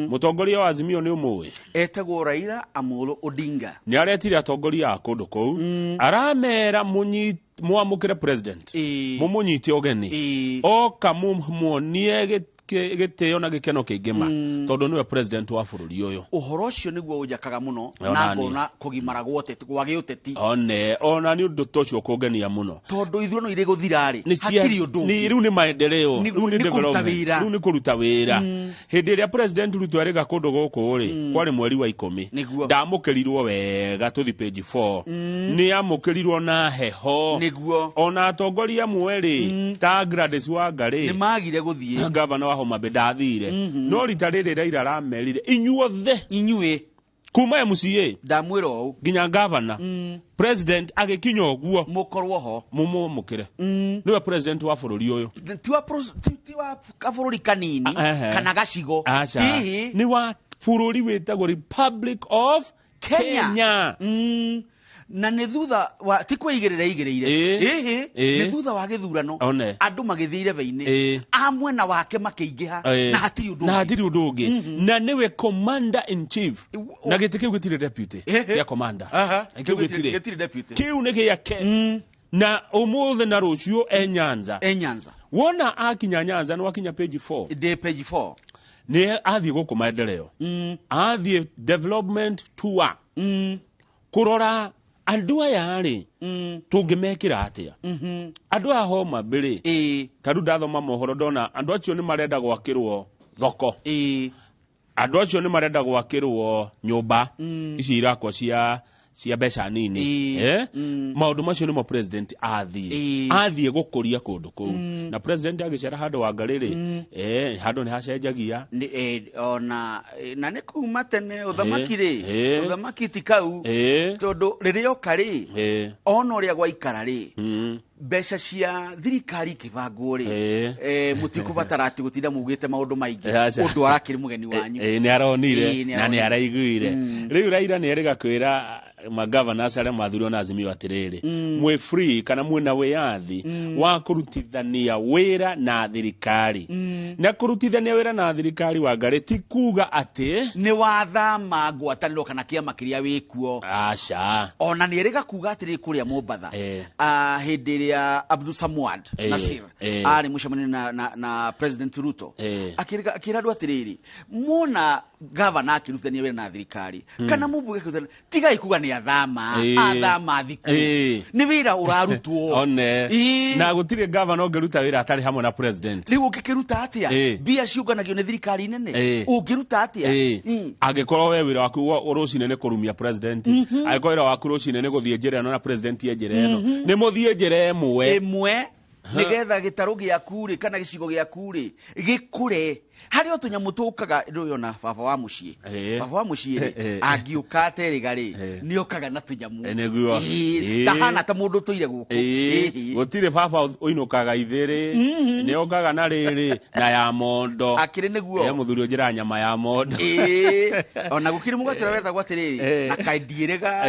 Mũtongoria wa Azimio nĩ ũmũĩ? Etagwo Raila Amolo Odinga. Nĩ aretire atongoria a kũndũ kũu, aramera mwamũkĩre president, mũmũnyite ũgeni, oka mũmuonie gĩtĩo na gĩkeno kĩingĩ ma, tondũ nĩwe president wa bũrũri ũyũ. Ũhoro ũcio nĩguo ũnjakaga mũno, Ona na niĩ. ngona kũgimara gwa ũteti, gwa gĩũteti. One ona nĩ ũndũ ta ũcio ũkũngenia mũno. Tondũ ithurano irĩ gũthira rĩ, Nĩ cia- hatirĩ ũndũ nĩ- ũngĩ. rĩu nĩ maendeleo, Nĩ- rĩu nĩ nĩ kũruta development, wĩra. rĩu nĩ kũruta wĩra. Hĩndĩ ĩrĩa president Ruto arĩga kũndũ gũkũ rĩ, kwarĩ mweri wa 10, Nĩguo. ndamũkĩrirwo wega tũthi page 4, nĩ amũkĩrirwo na heho. Nĩguo. Ona atongoria amwe rĩ, ta Gladys Wanga rĩ, Nĩ magire gũthiĩ. Gavana wa Homa Bay ndathire. No rita rĩrĩ Raila aramerire inyuothe, inyuĩ kuma MCA ndamwĩra ũũ nginya gavana, president agĩkinya ũguo, mũkorwo ho, mũmũamũkĩre, nĩwe president wa bũrũri ũyũ. Ti wa ti wa kabũrũri kanini kana gacigo. Aca. Hihi. Nĩ wa bũrũri wĩtagwo Republic of Kenya. Kenya. Na nĩ thutha wa ti kwĩigĩrĩra igĩrĩire, Ĩĩ. ĩhĩ, Ĩĩ. nĩ thutha wa gĩthurano, One. andũ magĩthiĩ irebe-inĩ, Ĩĩ. a mwena wake makĩingĩha, Ĩĩ. na hatirĩ ũndũ na ũngĩ. hatirĩ ũndũ ũngĩ, na nĩwe commander in chief, na gĩtĩ kĩu gĩtirĩ deputy Ĩhĩ. gĩa commander. Aha. Kĩu Kĩu gĩtirĩ. gĩtirĩ deputy. Kĩu nĩ gĩake, na ũmũthĩ na rũciũ e Nyanza. E Nyanza. Wona akinya Nyanza, nĩ wakinya page 4. Ndĩ page 4. Nĩ athiĩ gũkũ maendeleo, athiĩ development tour, kũrora andũ aya rĩ, tũngĩmekĩra atĩa andũ aya Homa Bay rĩ. Ta rĩu ndathoma mohoro ndona andũ acio nĩ marenda gwakĩrwo thoko, andũ acio nĩ marenda gwakĩrwo nyũmba ici irakwo cia Cia mbeca nini. Maũndũ macio nĩmo president athiĩ gũkũria kũndũ kũu, na president agĩcera handũ wa ngarĩrĩ, handũ nĩ hacenjagia. Ona na nĩ kuma tene ũthamaki rĩ, ũthamaki ti kau, tondũ rĩrĩa oka rĩ, ona ũrĩa gwaikara rĩ, mbeca cia thirikari ikĩbangwo rĩ, mũtikũbatara atĩ gũtinda mugĩte maũndũ maingĩ. Aca. Ũndũ arakĩrĩ mũgeni wanyu. Nĩ aronire Nĩ na nĩ aronire. araiguire. Rĩu Raila nĩ erĩga kwĩra magavanasi arĩa mathurirwo na Azimio atĩrĩrĩ, mwĩ free kana mwĩna wĩyathi wa kũrutithania wĩra na thirikari, na kũrutithania wĩra na thirikari wa ngarĩ ti kuga atĩ nĩ wathama ngwatanĩro kana kĩama kĩrĩa wĩkuo. Aca. Ona nĩ erĩga kuga atĩrĩ, kũrĩa Mombatha, hĩndĩ ĩrĩa Abdul Samwad Nasir arĩ mũcemanio na President Ruto, akĩra andũ atĩrĩrĩ, muona gavana akĩrutithania wĩra na thirikari kana mũmbunge akĩrutithania, tigai kuga nĩ athama, athama thikũ, nĩ wĩra ũrarutwo. One na gũtirĩ gavana ũngĩruta wĩra atarĩ hamwe na president. Rĩu ũngĩkĩruta atĩa? Mbia ciũnganagio nĩ thirikari nene. Ũngĩruta atĩa? Angĩkorwo we wĩra waku wa rũcinĩ nĩ kũrumia president, angĩkorwo wĩra waku rũcinĩ nĩ gũthiĩ njĩra ĩno na president e njĩra ĩno, nĩ mũthiĩ njĩra ĩmwe. Ĩmwe, nĩgetha gĩtarũ gĩaku rĩ kana gĩcigo gĩaku rĩ gĩkũre. Harĩ o tũnyamũ tũkaga ndũyona baba wa mũciĩ, baba wa mũciĩ rĩ, angĩũka aterĩga rĩ, nĩ okaga na tũnyamũ. Nĩguo. Ndahana ta mũndũ ũtũire gũkũ. Gũtirĩ baba ũinũkaga ithĩrĩ, nĩ okaga na rĩrĩ na ya mondo. Akĩrĩ nĩguo. Mũthuri ũnjĩra nyama ya mondo. Ona gũkĩrĩ mũgate ũrĩa wetagwo atĩrĩrĩ, na kaindiĩrĩga.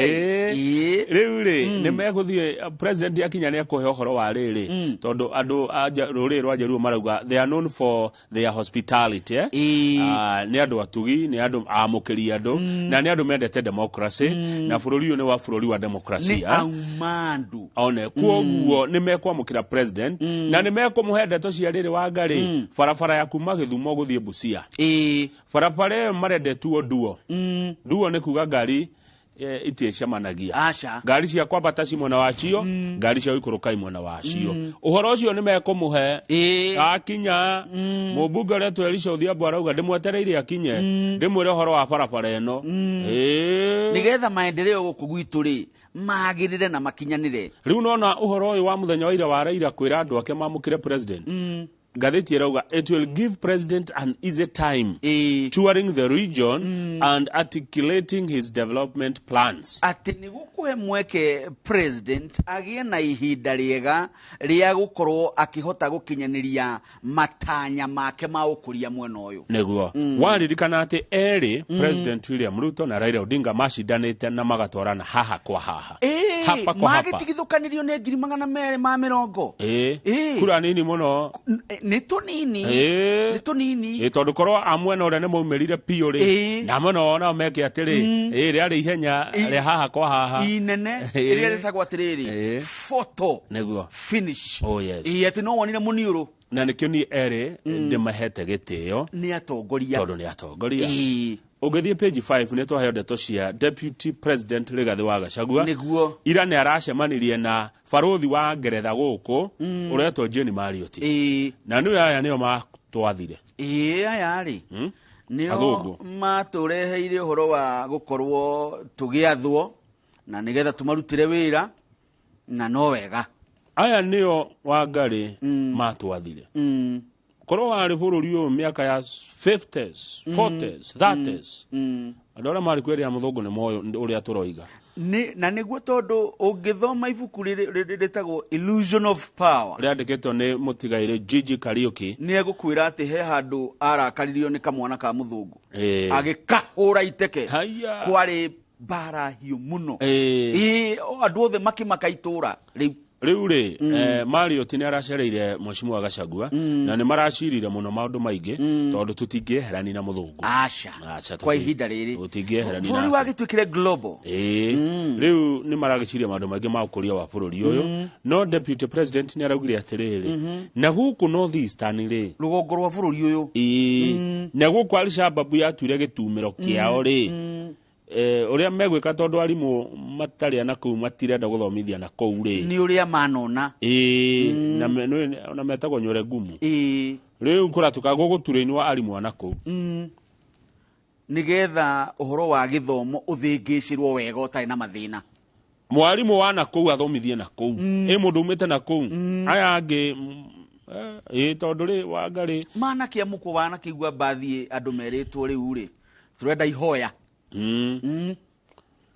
Rĩu rĩ, nĩ megũthiĩ, president akinya nĩ ekũhe ũhoro wa rĩrĩ, tondũ andũ a rũrĩrĩ rwa Jaluo marauga they are known for their hospitality, eh? Ah, nĩ andũ atugi, nĩ andũ amũkĩri andũ, na nĩ andũ mendete democracy, na bũrũri ũyũ nĩ wa bũrũri wa democracy. Nĩ aumandu. One kuoguo nĩ mekwamũkĩra president na nĩ mekũmũhe ndeto cia rĩrĩ wa ngarĩ, barabara ya kuma Gĩthumo gũthiĩ Busia. Barabara ĩyo marendetuo duo duo, nĩ kuga ngari itiĩcemanagia. Aca. Ngari cia kwambata ci mwena wacio, ngari cia gũikũrũka i mwena wacio. Ũhoro ũcio nĩ mekũmũhe akinya. Mũmbunge ũretwo Elisha Odhiambo arauga ndĩmwetereire akinye ndĩmwĩre ũhoro wa barabara ĩno. Nĩgetha maendeleo gũkũ gwitũ rĩ magĩrĩre na makinyanĩre. Rĩu nona ũhoro ũyũ wa mũthenya wa ira wa Raila kwĩra andũ ake mamũkĩre president, ngathĩti ĩrauga it will give president an easy time touring the region and articulating his development plans. Atĩ nĩ gũkũhe mweke president agĩe na ihinda rĩega rĩa gũkorwo akĩhota gũkinyanĩria matanya make ma ũkũria mwena ũyũ. Nĩguo waririkana atĩ erĩ, President William Ruto na Raila Odinga, macindanĩte na magatwarana haha kwa haha, hapa kwa hapa. Magĩtigithũkanĩrio nĩ 220,000. Kura nini mũno. Nĩ tũnini. Nĩ tũnini. Tondũ korwo a mwena ũrĩa nĩ maumĩrire biũ rĩ, na mwena wao nao meke atĩrĩ, rĩarĩ ihenya rĩa haha kwa haha inene ĩrĩa rĩtagwo atĩrĩrĩ, photo nĩguo finish. Oh yes. Atĩ no wonire mũniũrũ. Na nĩkĩo niĩ erĩ ndĩmahete gĩtĩo nĩ atongoria, tondũ nĩ atongoria. Ũngĩthiĩ page 5 nĩ twaheo ndeto cia Deputy President Rigathĩ wa Gachagua. Nĩguo. Ira nĩ aracemanirie na barũthi wa Ngeretha gũkũ ũretwo Jane Marriott, na nĩwe aya nĩo matwathire. Aya rĩ, nĩo Athũngũ. matũreheire ũhoro wa gũkorwo tũgĩathwo na nĩgetha tũmarutĩre wĩra, na no wega. Aya nĩo Wangarĩ matwathire. Korwo warĩ bũrũri ũyũ mĩaka ya 50s, 40s, 30s, andũ arĩa marĩ kwĩrĩa mũthũngũ nĩ moĩ ũrĩa tũroiga. Na nĩguo, tondũ ũngĩthoma ibuku rĩrĩ rĩtagwo Illusion of Power, rĩandĩkĩtwo nĩ mũtigairĩ Gigi Kariuki, nĩ egũkwĩra atĩ he handũ arakaririo nĩ kamwana ka mũthũngũ, agĩkahũra iteke. Haya. Kwarĩ mbara hiũ mũno. O andũ othe makĩmaka itũra rĩu. Rĩu rĩ, Marriott nĩ aracereire Mheshimiwa Gachagua na nĩ maracirire mũno maũndũ maingĩ, tondũ tũtingĩeherani na mũthũngũ. Aca. Aca, kwa ihinda rĩrĩ tũtingĩeherani bũrũri nake. wagĩtuĩkire global. Rĩu nĩ maragĩciria maũndũ maingĩ ma ũkũria wa bũrũri ũyũ, no deputy president nĩ araugire atĩrĩrĩ, na gũkũ North Eastern rĩ, rũgongo rwa bũrũri ũyũ, na gũkũ Alshababu yatuire gĩtumĩro kĩao rĩ, ũrĩa megwĩka, tondũ arimũ matarĩ na kũu matirenda gũthomithia na kũu rĩ. Nĩ ũrĩa manona. Na ona metagwo nywere ngumu. Rĩu kũratuka gũgũturĩinwo arimũ a na kũu. Nĩgetha ũhoro wa gĩthomo ũthĩngĩcĩrwo wega ũtarĩ na mathĩna. Mwarimu wa na kũu athomithie na kũu, ĩ mũndũ umĩte na kũu aya angĩ, ĩ tondũ rĩ wangarĩ Manakĩamũkwo wanakĩigua mbathi andũ merĩtwo rĩu rĩ tũrenda ihoya.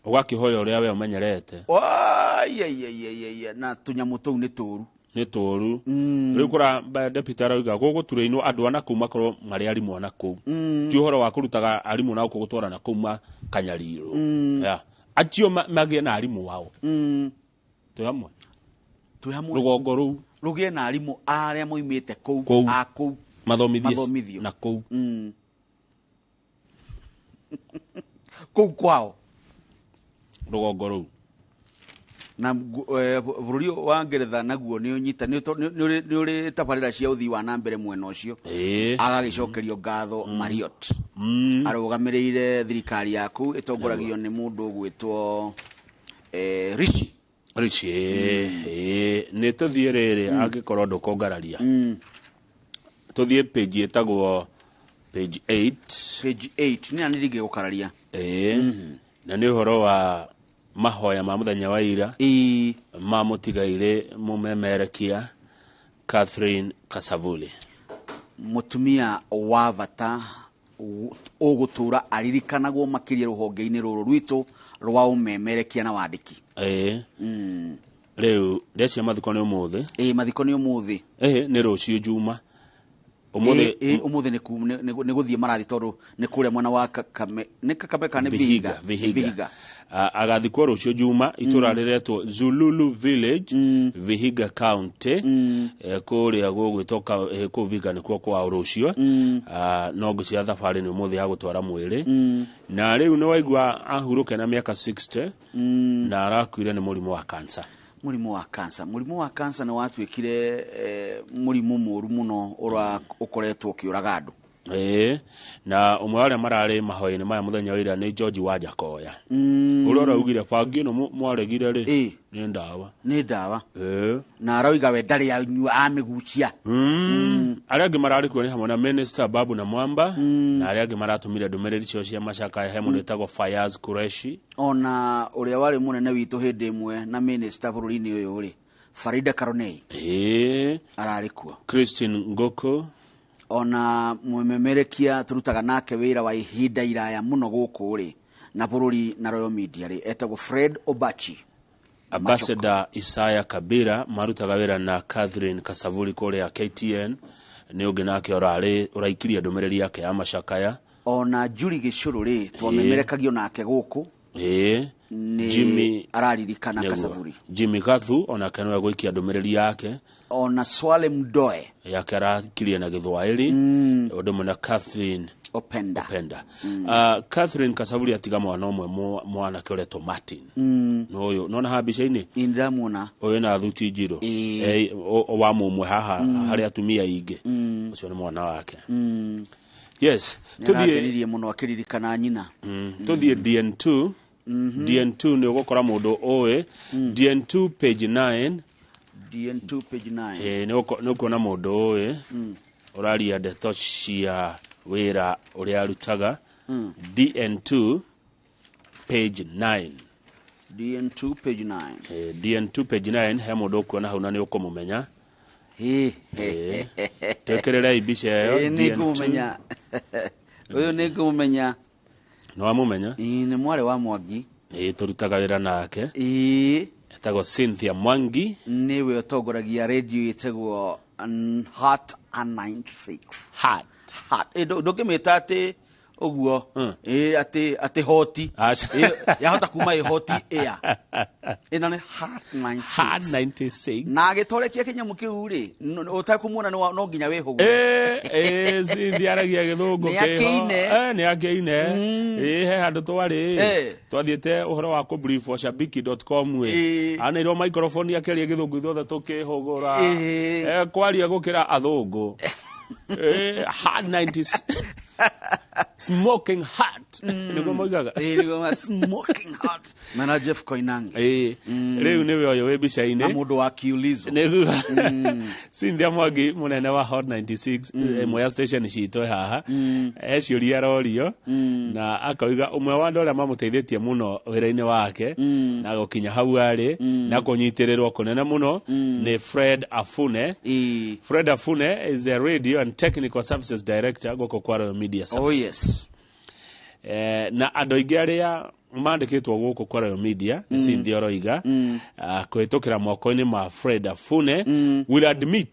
Ũgakĩhoya ũrĩa we ũmenyerete. Aiaiaiaia, na tũnyamũ tũu nĩ tũru. Nĩ tũru. Rĩu kũra deputy arauga gũgũturĩinwo andũ a na kũu makorwo marĩ arimũ a na kũu, ti ũhoro wa kũrutaga arimũ na gũkũ gũtwara na kũu makanyarirwo. Yeah. Acio magĩe na arimũ ao. Twĩ hamwe. Twĩ hamwe. Rũgongo rũu rũgĩe na arimũ arĩa moimĩte kũu. Kũu. A kũu. Mathomithie. Mathomithio. Na kũu. Kũu kwao. Rũgongo rũu. Na bũrũri wa Ngeretha naguo nĩ ũnyita nĩ ũrĩ tabarĩra cia ũthii wa na mbere mwena ũcio. Agagĩcokerio ngatho Marriott. Arũgamĩrĩire thirikari yaku ĩtongoragio nĩ mũndũ ũgwĩtwo Rishi. Rishi, nĩ tũthiĩ rĩrĩ angĩkorwo ndũkũngararia. Tũthiĩ page ĩtagwo page 8. Page 8 nĩ nani ndingĩgũkararia. Na nĩ ũhoro wa mahoya ma mũthenya wa ira ma mũtigairĩ mũmemerekia Catherine Kasavuli. Mũtumia wa bata ũgũtũra aririkanagwo makĩria rũhonge-inĩ rũrũ rwitũ rwa ũmemerekia na wandĩki. Rĩu ndecia mathiko nĩ ũmũthĩ. Mathiko nĩ ũmũthĩ. Nĩ rũciũ Juma. Ũmũthĩ Ũmũthĩ nĩ gũthiĩ marathi tondũ nĩ kũrĩa mwena wa Kakame, nĩ Kakame kana nĩ Vihiga? Vihiga. Vihiga. Agathikwo rũciũ Juma itũra rĩretwo Zululu Village, Vihiga County, kũrĩa gũgwĩtwo kũu Vihiga nĩkuo kwao rũciũ. No ngwĩciria thabarĩ nĩ ũmũthĩ ya gũtwara mwĩrĩ. Na rĩu nĩ waigua ahurũke na mĩaka 60 na arakuire nĩ mũrimũ wa cancer. Mũrimũ wa cancer. Mũrimũ wa cancer nĩ watuĩkire mũrimũ mũru mũno ũrĩa ũkoretwo ũkĩũraga andũ. Na ũmwe wa arĩa mararĩ mahoya-inĩ maya mũthenya wa ira nĩ George Wajakoya. Ũrĩa ũraugire bangi ĩno mwaregire rĩ, nĩ ndawa. Nĩ ndawa. Na arauga we ndarĩ anyua amĩgucia. Arĩa angĩ mararĩ kuo nĩ hamwe na Minister Babu na Mwamba, na arĩa angĩ maratũmire ndũmĩrĩri ciao cia macakaya he mũndũ wĩtagwo Fayaz Qureshi. Ona ũrĩa warĩ mũnene witũ hĩndĩ ĩmwe na minister bũrũri-inĩ ũyũ rĩ, Farida Karonei. Ararĩ kuo. Christine Ngoko. Ona mũmemerekia tũrutaga nake wĩra wa ihinda iraya mũno gũkũ rĩ, na bũrũri na Royal Media rĩ, etagwo Fred Obachi. Ambassador Isaiah Kabira marutaga wĩra na Catherine Kasavuli kũrĩa KTN, nĩ ũngĩ nake ũrarĩ ũraikirie ndũmĩrĩri yake ya macakaya. Ona Julie Gĩcũrũ rĩ, twamemerekagio nake gũkũ. Nĩ Jimmy araririkana Kasavuli. Jimmy Gathu onake nĩwe gũikia ndũmĩrĩri yake. Ona Swale Mdoe yake arakirie na Gĩthwaĩri, ũndũ ũmwe na Catherine Openda. Openda. Catherine Kasavuli atiga mwana ũmwe mwanake ũretwo Martin. Ũyũ nona haha mbica-inĩ? Nĩndĩramuona. Ũyũ na thuti njirũ. Wa mũmwe haha harĩ atumia aingĩ. Ũcio nĩ mwana wake. Yes, Nĩarathĩrĩrie mũno akĩririkana nyina. Tũthiĩ DN2. DN2 nĩ ũgũkora mũndũ ũĩ. DN2 page 9. DN2 page 9. Nĩ ũkuona mũndũ ũĩ. Ũraria ndeto cia wĩra ũrĩa arutaga. DN2 page 9. DN2 page 9. DN2 page 9 he mũndũ ũkuona hau na nĩ ũkũmũmenya. Twĩkĩrĩrei mbica ĩyo. Nĩ ngũmũmenya. Ũyũ nĩ ngũmũmenya. Nĩ wamũmenya? Nĩ mwarĩ wa Mwangi. Tũrutaga wĩra nake. Etagwo Cynthia Mwangi. Nĩwe ũtongoragia radio ĩtagwo Heart 96. Heart. Heart. Ndũngĩmĩta atĩ ũguo, atĩ hoti. Yahota kuma ĩ hoti air. Ĩno nĩ Heart 96. Heart 96. Na agĩtorekia kĩnyamũ kĩu rĩ, ũtekũmuona no nginya wĩhũgũre. Cynthia aragia gĩthũngũ Nĩ kĩho. akĩine. Nĩ akĩine. He handũ twarĩ. Twathiĩte ũhoro wa kũbrief washabiki.com ĩ. Aneirwo microphone akĩaria gĩthũngũ ithuothe tũkĩhũgũra. Kwaria gũkĩra athũngũ. Heart 96. Smoking hot nĩguo moigaga. Ĩĩ, nĩguo smoking hot mena Jeff Koinange. Ĩĩ, rĩu nĩwe ũyũ wĩ mbica-inĩ. Na mũndũ wa kiulizo. Nĩguo Cynthia Mwangi mũnene wa Hot 96, ĩmwe ya station citũ haha, he ciũria arorio na akoiga ũmwe wa andũ arĩa mamũteithĩtie mũno wĩra-inĩ wake na gũkinya hau arĩ na kũnyitĩrĩrwo kũnene mũno nĩ Fred Afune. Fred Afune is the radio and technical services director gũkũ kwa Royal Media Services. Yes. Na andũ aingĩ arĩa mandĩkĩtwo gũkũ kwa Royal Media nĩ Cynthia Oroiga, kũhĩtũkĩra moko-inĩ ma Fred Afune, will admit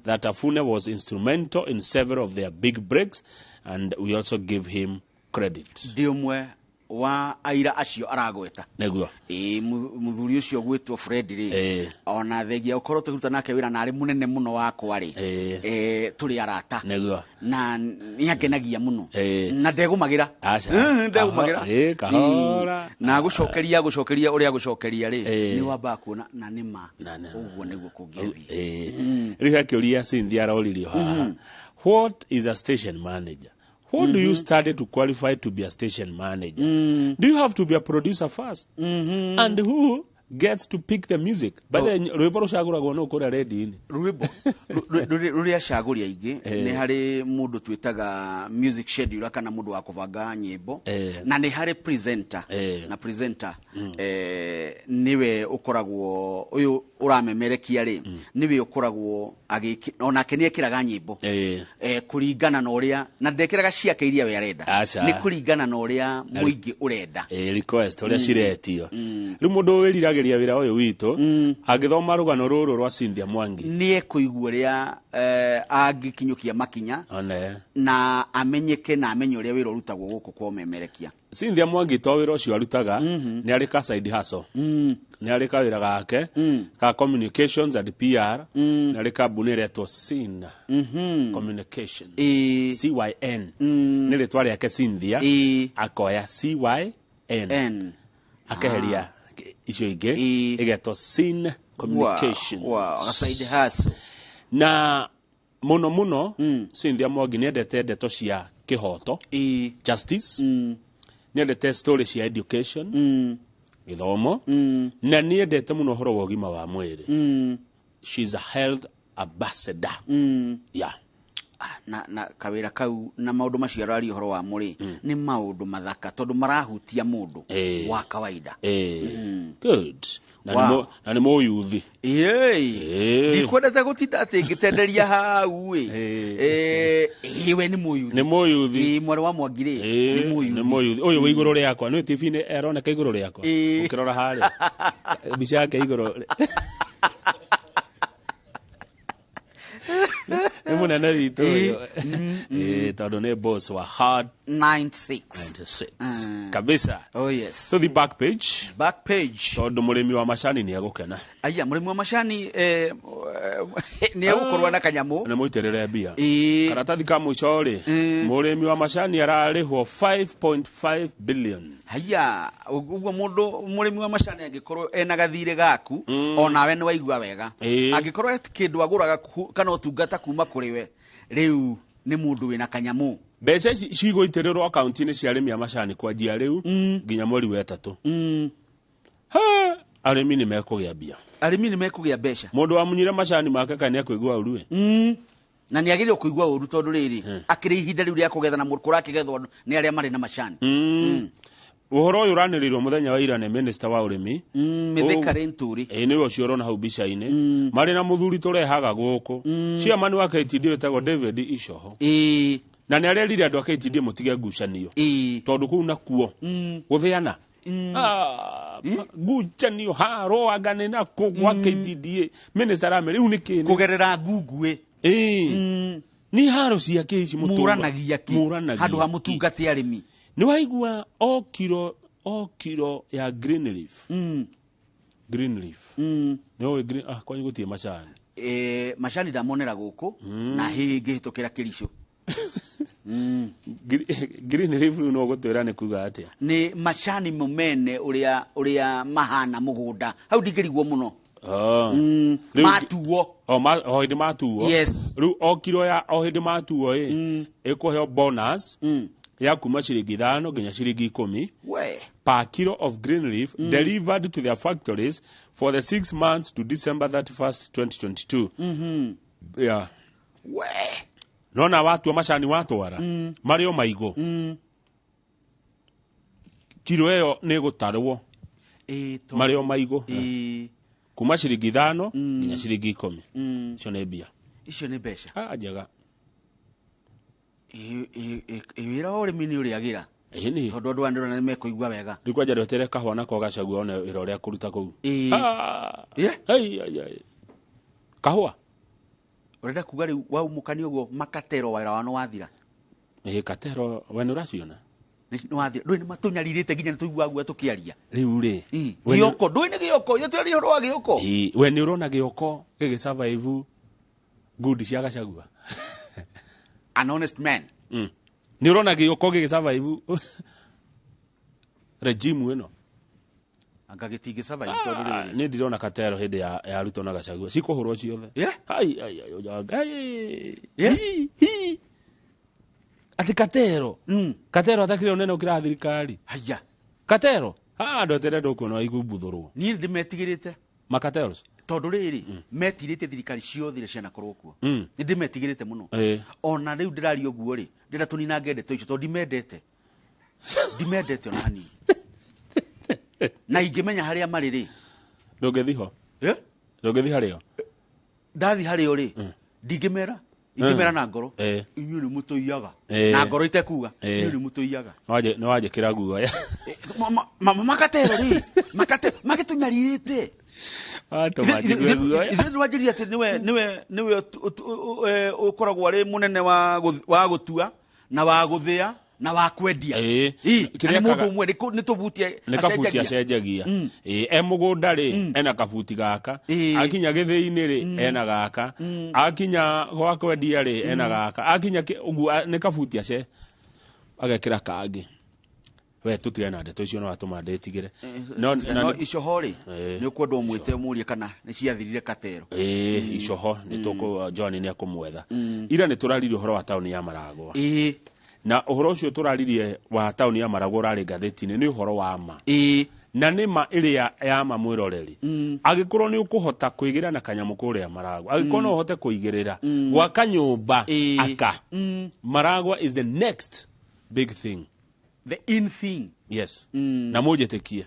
that Afune was instrumental in several of their big breaks, and we also give him credit. Ndĩ ũmwe wa aira acio aragweta. Nĩguo. Ĩĩ, mũthuri ũcio gwĩtwo Fred rĩ, ona thengia ũkorwo tũkĩruta nake wĩra na arĩ mũnene mũno wakwa rĩ, tũrĩ arata. Nĩguo. Na nĩ angenagia mũno na ndegũmagĩra. Aca. Ndegũmagĩra. Kahora. Na gũcokeria ũrĩa gũcokeria rĩ, nĩ wambaga kuona na nĩ ma ũguo nĩguo kũngĩthiĩ. Rĩu he kĩũria Cynthia aroririo haha. What is a station manager? What do you study to qualify to be a station manager? Do you have to be a producer first? And who gets to pick the music? By the rwĩmbo rũcagũragwo nũ kũrĩa redio-inĩ? Rwĩmbo rũrĩa cagũri aingĩ nĩ harĩ mũndũ twĩtaga music scheduler kana mũndũ wa kũbanga nyĩmbo, na nĩ harĩ presenter, na presenter nĩwe ũkoragwo ũyũ ũramemerekia rĩ, nĩwe ũkoragwo onake nĩ ekĩraga nyĩmbo kũringana na ũrĩa, na ndekĩraga ciake iria we arenda, nĩ kũringana na ũrĩa mũingĩ ũrenda. Request ũrĩa ciretio. Rĩu mũndũ wĩriragĩria wĩra ũyũ witũ angĩthoma rũgano rũrũ rwa Cynthia Mwangi nĩ ekũigua ũrĩa angĩkinyũkia makinya one na amenyeke na amenye ũrĩa wĩra ũrutagwo gũkũ kwa ũmemerekia. Cynthia Mwangi to wĩra ũcio arutaga nĩ arĩ ka side hustle, nĩ arĩ kawĩra gake ka communications and PR, nĩ arĩ kambuni ĩretwo Sin Communications, CYN nĩ rĩtwa rĩake Cynthia, akoya CYN akeheria icio ingĩ ĩgetwo Sin Communications. Wow, side hustle. Na mũno mũno Cynthia Mwangi nĩ endete ndeto cia kĩhoto, justice, nĩ endete story cia education, gĩthomo, na nĩ endete mũno ũhoro wa ũgima wa mwĩrĩ. She's a health ambassador. Yeah. Na kawĩra kau na maũndũ macio araria ũhoro wamo rĩ, nĩ maũndũ mathaka tondũ marahutia mũndũ wa kawaida. Good. Na nĩ mũyuthi. Ndikwendete gũtinda atĩ ngĩtenderia hau ĩ. We nĩ mũyuthi. Nĩ mũyuthi. Mwarĩ wa Mwangi rĩ, nĩ mũyuthi. Nĩ mũyuthi. Ũyũ wĩ igũrũ rĩakwa, nĩ TV-inĩ aroneka igũrũ rĩakwa. Ũkĩrora harĩa. Mbica yake igũrũ. Nĩ mũnene witũ ũyũ. Tondũ nĩ boss wa Hard 96. Kabisa. Oh yes. So the back page. Back page. Tondũ mũrĩmi wa macani nĩ egũkena. Aya, mũrĩmi wa macani nĩ egũkorwo na kanyamũ. Nĩ mũitĩrĩre mbia. Karatathi ka mũico rĩ, mũrĩmi wa macani ararĩhwo 5.5 billion. Haya, ũguo mũndũ mũrĩmi wa macani angĩkorwo ena gathirĩ gaku, onawe nĩ waigua wega. Angĩkorwo kĩndũ agũraga kana ũtungata kuma kũrĩ we, rĩu nĩ mũndũ wĩna kanyamũ. Mbeca ici cigũitĩrĩrwo akaunti-inĩ cia arĩmi a macani kwanjia rĩu nginya mweri wa ĩtatũ. Arĩmi nĩ mekũgĩa mbia. Arĩmi nĩ mekũgĩa mbeca. Mũndũ wamunyire macani make kana nĩ ekũigua ũru ĩ. Na nĩ agĩrĩirwo kũigua ũru tondũ rĩrĩ, akĩrĩ ihinda rĩu rĩa kũgetha na kũrakĩgethwo nĩ arĩa marĩ na macani. Ũhoro ũyũ ũranĩrĩirwo mũthenya wa ira nĩ minister wa ũrĩmi Mithika Linturi. Nĩwe ũcio ũrona hau mbica-inĩ. Marĩ na mũthuri tũrehaga gũkũ. Chairman wa KTD wĩtagwo David Icoho. Na nĩ arerire andũ a KTD mũtige ngucanio. Tondũ kũu nakuo gũthĩana. Ngucanio haro angane na kũ gwa KTDA. Minister aramera rĩu nĩ kĩ? Kũgerera ngunguĩ. Nĩ haro ciake ici mũtũra. Mũranagia kĩ? Handũ ha mũtungate arĩmi. Nĩ waigua o kiro ya green leaf. Green leaf. Nĩ ũĩ green, kwanyu gũtirĩ macani. Macani ndamonera gũkũ na hĩ ngĩhĩtũkĩra Kericho. Green leaf rĩu no gũtwĩra nĩ kuga atĩa? Nĩ macani momene ũrĩa mahana mũgũnda. Hau ndingĩrigwo mũno. Matuo. O hĩndĩ matuo. Yes. Rĩu o kiro ya o hĩndĩ matuo ĩ, ĩkũheo bonus Ya kuma ciringi 5 nginya ciringi 10 We. per kilo of green leaf delivered to their factories for the 6 months to December 31st 2022. Yeah. We. Nona watua macani watwara marĩ o maigũ, kiro ĩyo nĩ ĩgũtarwo marĩ o maigũ kuma ciringi 5 nginya ciringi 10. Icio nĩ mbia. Icio nĩ mbeca. Ah, njega. Wĩra wa ũrĩmi nĩ ũrĩagĩra. Ĩni. Tondũ andũ aya ndĩrona nĩ mekũigua wega. Rĩu kwanja ndwetere kahũa nako Gachagua one wĩra ũrĩa kũruta kũu. Ĩĩ. Ah. Yeah. Ai, ai, ai. Kahũa. Ũrenda kuga rĩu waumũkania ũguo makatero wĩra wao nĩ wathira. Ĩĩ, katero we nĩ ũraciona. Nĩ wathira. Ndũĩ nĩ matũnyarirĩte nginya nĩ tũiguaga guoya tũkĩaria. Rĩu rĩ. We nĩ- Gĩoko, ndũĩ nĩ gĩoko, ithuĩ tũraria ũhoro wa gĩoko. Ĩĩ, we nĩ ũrona gĩoko gĩgĩ survive ngundi cia Gachagua. An honest man. Nĩ ũrona gĩoko gĩgĩ survive regime ĩno. Anga gĩtingĩ survive tondũ rĩrĩ. Nĩ ndirona katero hĩndĩ ya Ruto na Gachagua cikũhũrwo ciothe. Yeah. Ai, ai, ai, ojanga, ai. Yeah. Hi, hi. Ati katero. Katero atakĩrĩ ũnene ũkĩra thirikari. Haya. Katero. Ah, ndwetere ndũkuona waigumbuthũrwo. Niĩ ndĩmetigĩrĩte. Makateros. Tondũ rĩrĩ, metirĩte thirikari ciothe iria cianakorwo kuo. Nĩ ndĩmetigĩrĩte mũno. Ona rĩu ndĩraria ũguo rĩ, ndĩrenda tũninange ndeto icio tondũ ndimendete. Ndimendete ona hanini. Na ingĩmenya harĩa marĩ rĩ. Ndũngĩthiĩ ho. Eh? Ndũngĩthiĩ harĩo. Ndathi harĩo rĩ, ndingĩmera. Ingĩmera na ngoro. Inyuĩ nĩ mũtũiyaga. Na ngoro itekuga. Inyuĩ nĩ mũtũiyaga. Nĩ wanjĩkĩra guoya. Makatero rĩ, makatero magĩtũnyarirĩte. Watũma njigue guoya. Ithuĩ nĩwanjĩrire atĩ nĩwe ũkoragwo arĩ mũnene wa gũtua na wa gũthĩa na wa kwendia. Ĩĩ. Ĩ, na Kĩrĩa nĩ mũndũ kaga- ũmwe nĩ tũbuti nĩ kabuti acenjagia. Ĩĩ, e mũgũnda rĩ ena kabuti gaka, akinya gĩthĩi-inĩ rĩ ena gaka, akinya gwa kwendia rĩ ena gaka, akinya ũguo nĩ kabuti ace agekĩra kangĩ. We tũtigane na ndeto icio no watũma ndĩtigĩre. No icoho rĩ, nĩ ũkwenda ũmwĩte ũmũrie kana nĩ ciathirire katero. Ĩĩ, icoho nĩ tũkũ John nĩ akũmwetha. Ira nĩ tũraririe ũhoro wa taũni ya Maragwa. Ĩĩ. Na ũhoro ũcio tũraririe wa taũni ya Maragwa ũrarĩ ngathĩti-inĩ nĩ ũhoro wa ma. Ĩĩ. Na nĩ ma ĩrĩa ya ma mwĩroreri. Angĩkorwo nĩ ũkũhota kwĩgĩra na kanyamũ kũrĩa Maragwa, angĩkorwo no ũhote kũigĩrĩra gwaka nyũmba aka, Maragwa is the next big thing. The in thing. Yes. Na mũnjĩtĩkie.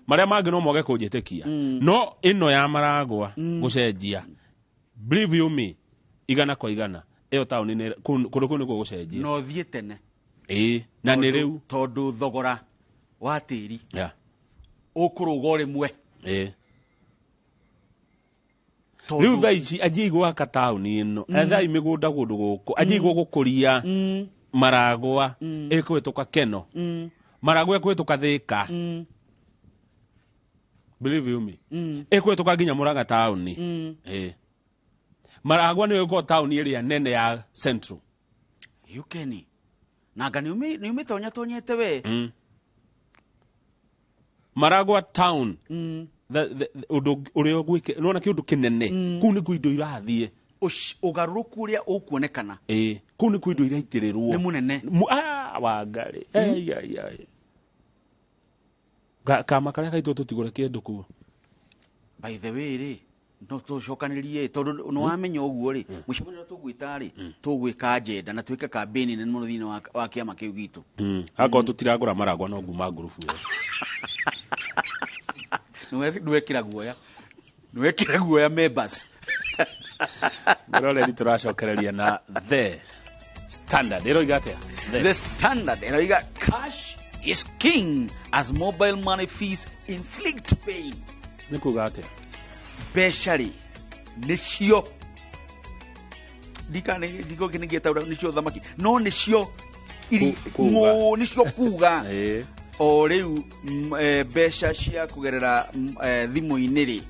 Marĩa mangĩ no mwage kũnjĩtĩkia. No ĩno ya Maragwa gũcenjia. Believe you me, 100 kwa 100. Ĩyo taũni nĩ kũndũ kũu nĩkuo gũcenjia. No thiĩ tene. Ĩĩ, na nĩ rĩu. Tondũ thogora wa tĩri Yeah. ũkũrũga o rĩmwe. Ĩĩ. Rĩu thaa ici anjie gwaka taũni ĩno, ethai mĩgũnda kũndũ gũkũ, anjie gũkũria Maragwa ĩkũhĩtũka Keno, Maragwa ĩkũhĩtũka Thĩka. Believe you me. Ĩkũhĩtũka nginya Mũrang'a taũni. Ĩĩ. Maragwa nĩyo ĩgũkorwo taũni ĩrĩa nene ya Central. Yukeni. Nanga nĩ ũmĩtonya tonyete we. Maragwa town. Ũndũ ũrĩa ũgwĩke nĩwona kĩũndũ kĩnene kũu nĩkuo indo irathiĩ. Ũgarũrũku ũrĩa ũkuonekana. Ĩĩ, kũu nĩkuo indo iraitĩrĩrwo. Nĩ mũnene. Wangarĩ. Ai, ai, ai. Kama karĩa kaitũ tũtigũre kĩndũ kuo. By the way rĩ, no tũcokanĩrie tondũ nĩ wamenya ũguo rĩ, mũcemanio ũrĩa tũgwĩta rĩ, tũgwĩka agenda na twĩke campaign nene mũno thĩinĩ wa kĩama kĩu gitũ. Akorwo tũtiragũra Maragwa no nguma ngurubu ĩyo. Nĩwekĩra guoya. Nĩwekĩra guoya members. Mwĩroreri tũracokereria na The Standard. Ĩroiga atĩa? The Standard ĩroiga cash is king as mobile money fees inflict pain. Nĩ kuga atĩa? Mbeca rĩ nĩcio ndikangĩtaũra nĩcio thamaki no nĩcio nĩcio kuga o rĩu mbeca cia kũgerera thimũ-inĩ rĩ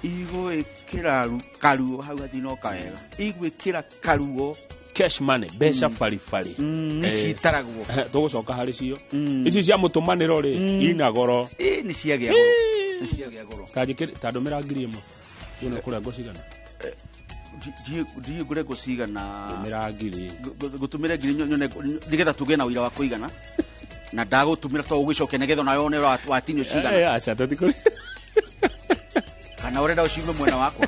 igwĩkĩra karuo hau hatinoka wega igwĩkĩra karuo cash money mbeca baribari nĩ citaragwo tũgũcoka harĩ cio ici cia mũtũmanĩro rĩ ina goro nĩ ciagĩa goro nĩ ciagĩa goro ta ndũmĩra 1000 tuone kũrĩa ngũcigana Ndiĩ ngũrengwo cigana. Tũmĩra ngiri. Ngũtũmĩre ngiri nyone nĩgetha tũgĩe na ũira wa kũigana. Na ndagũtũmĩra to ũgĩcoke nĩgetha onawe wone watinio cigana. Acha tũtikũrĩ. Kana ũrenda ũciume mwena wakwa.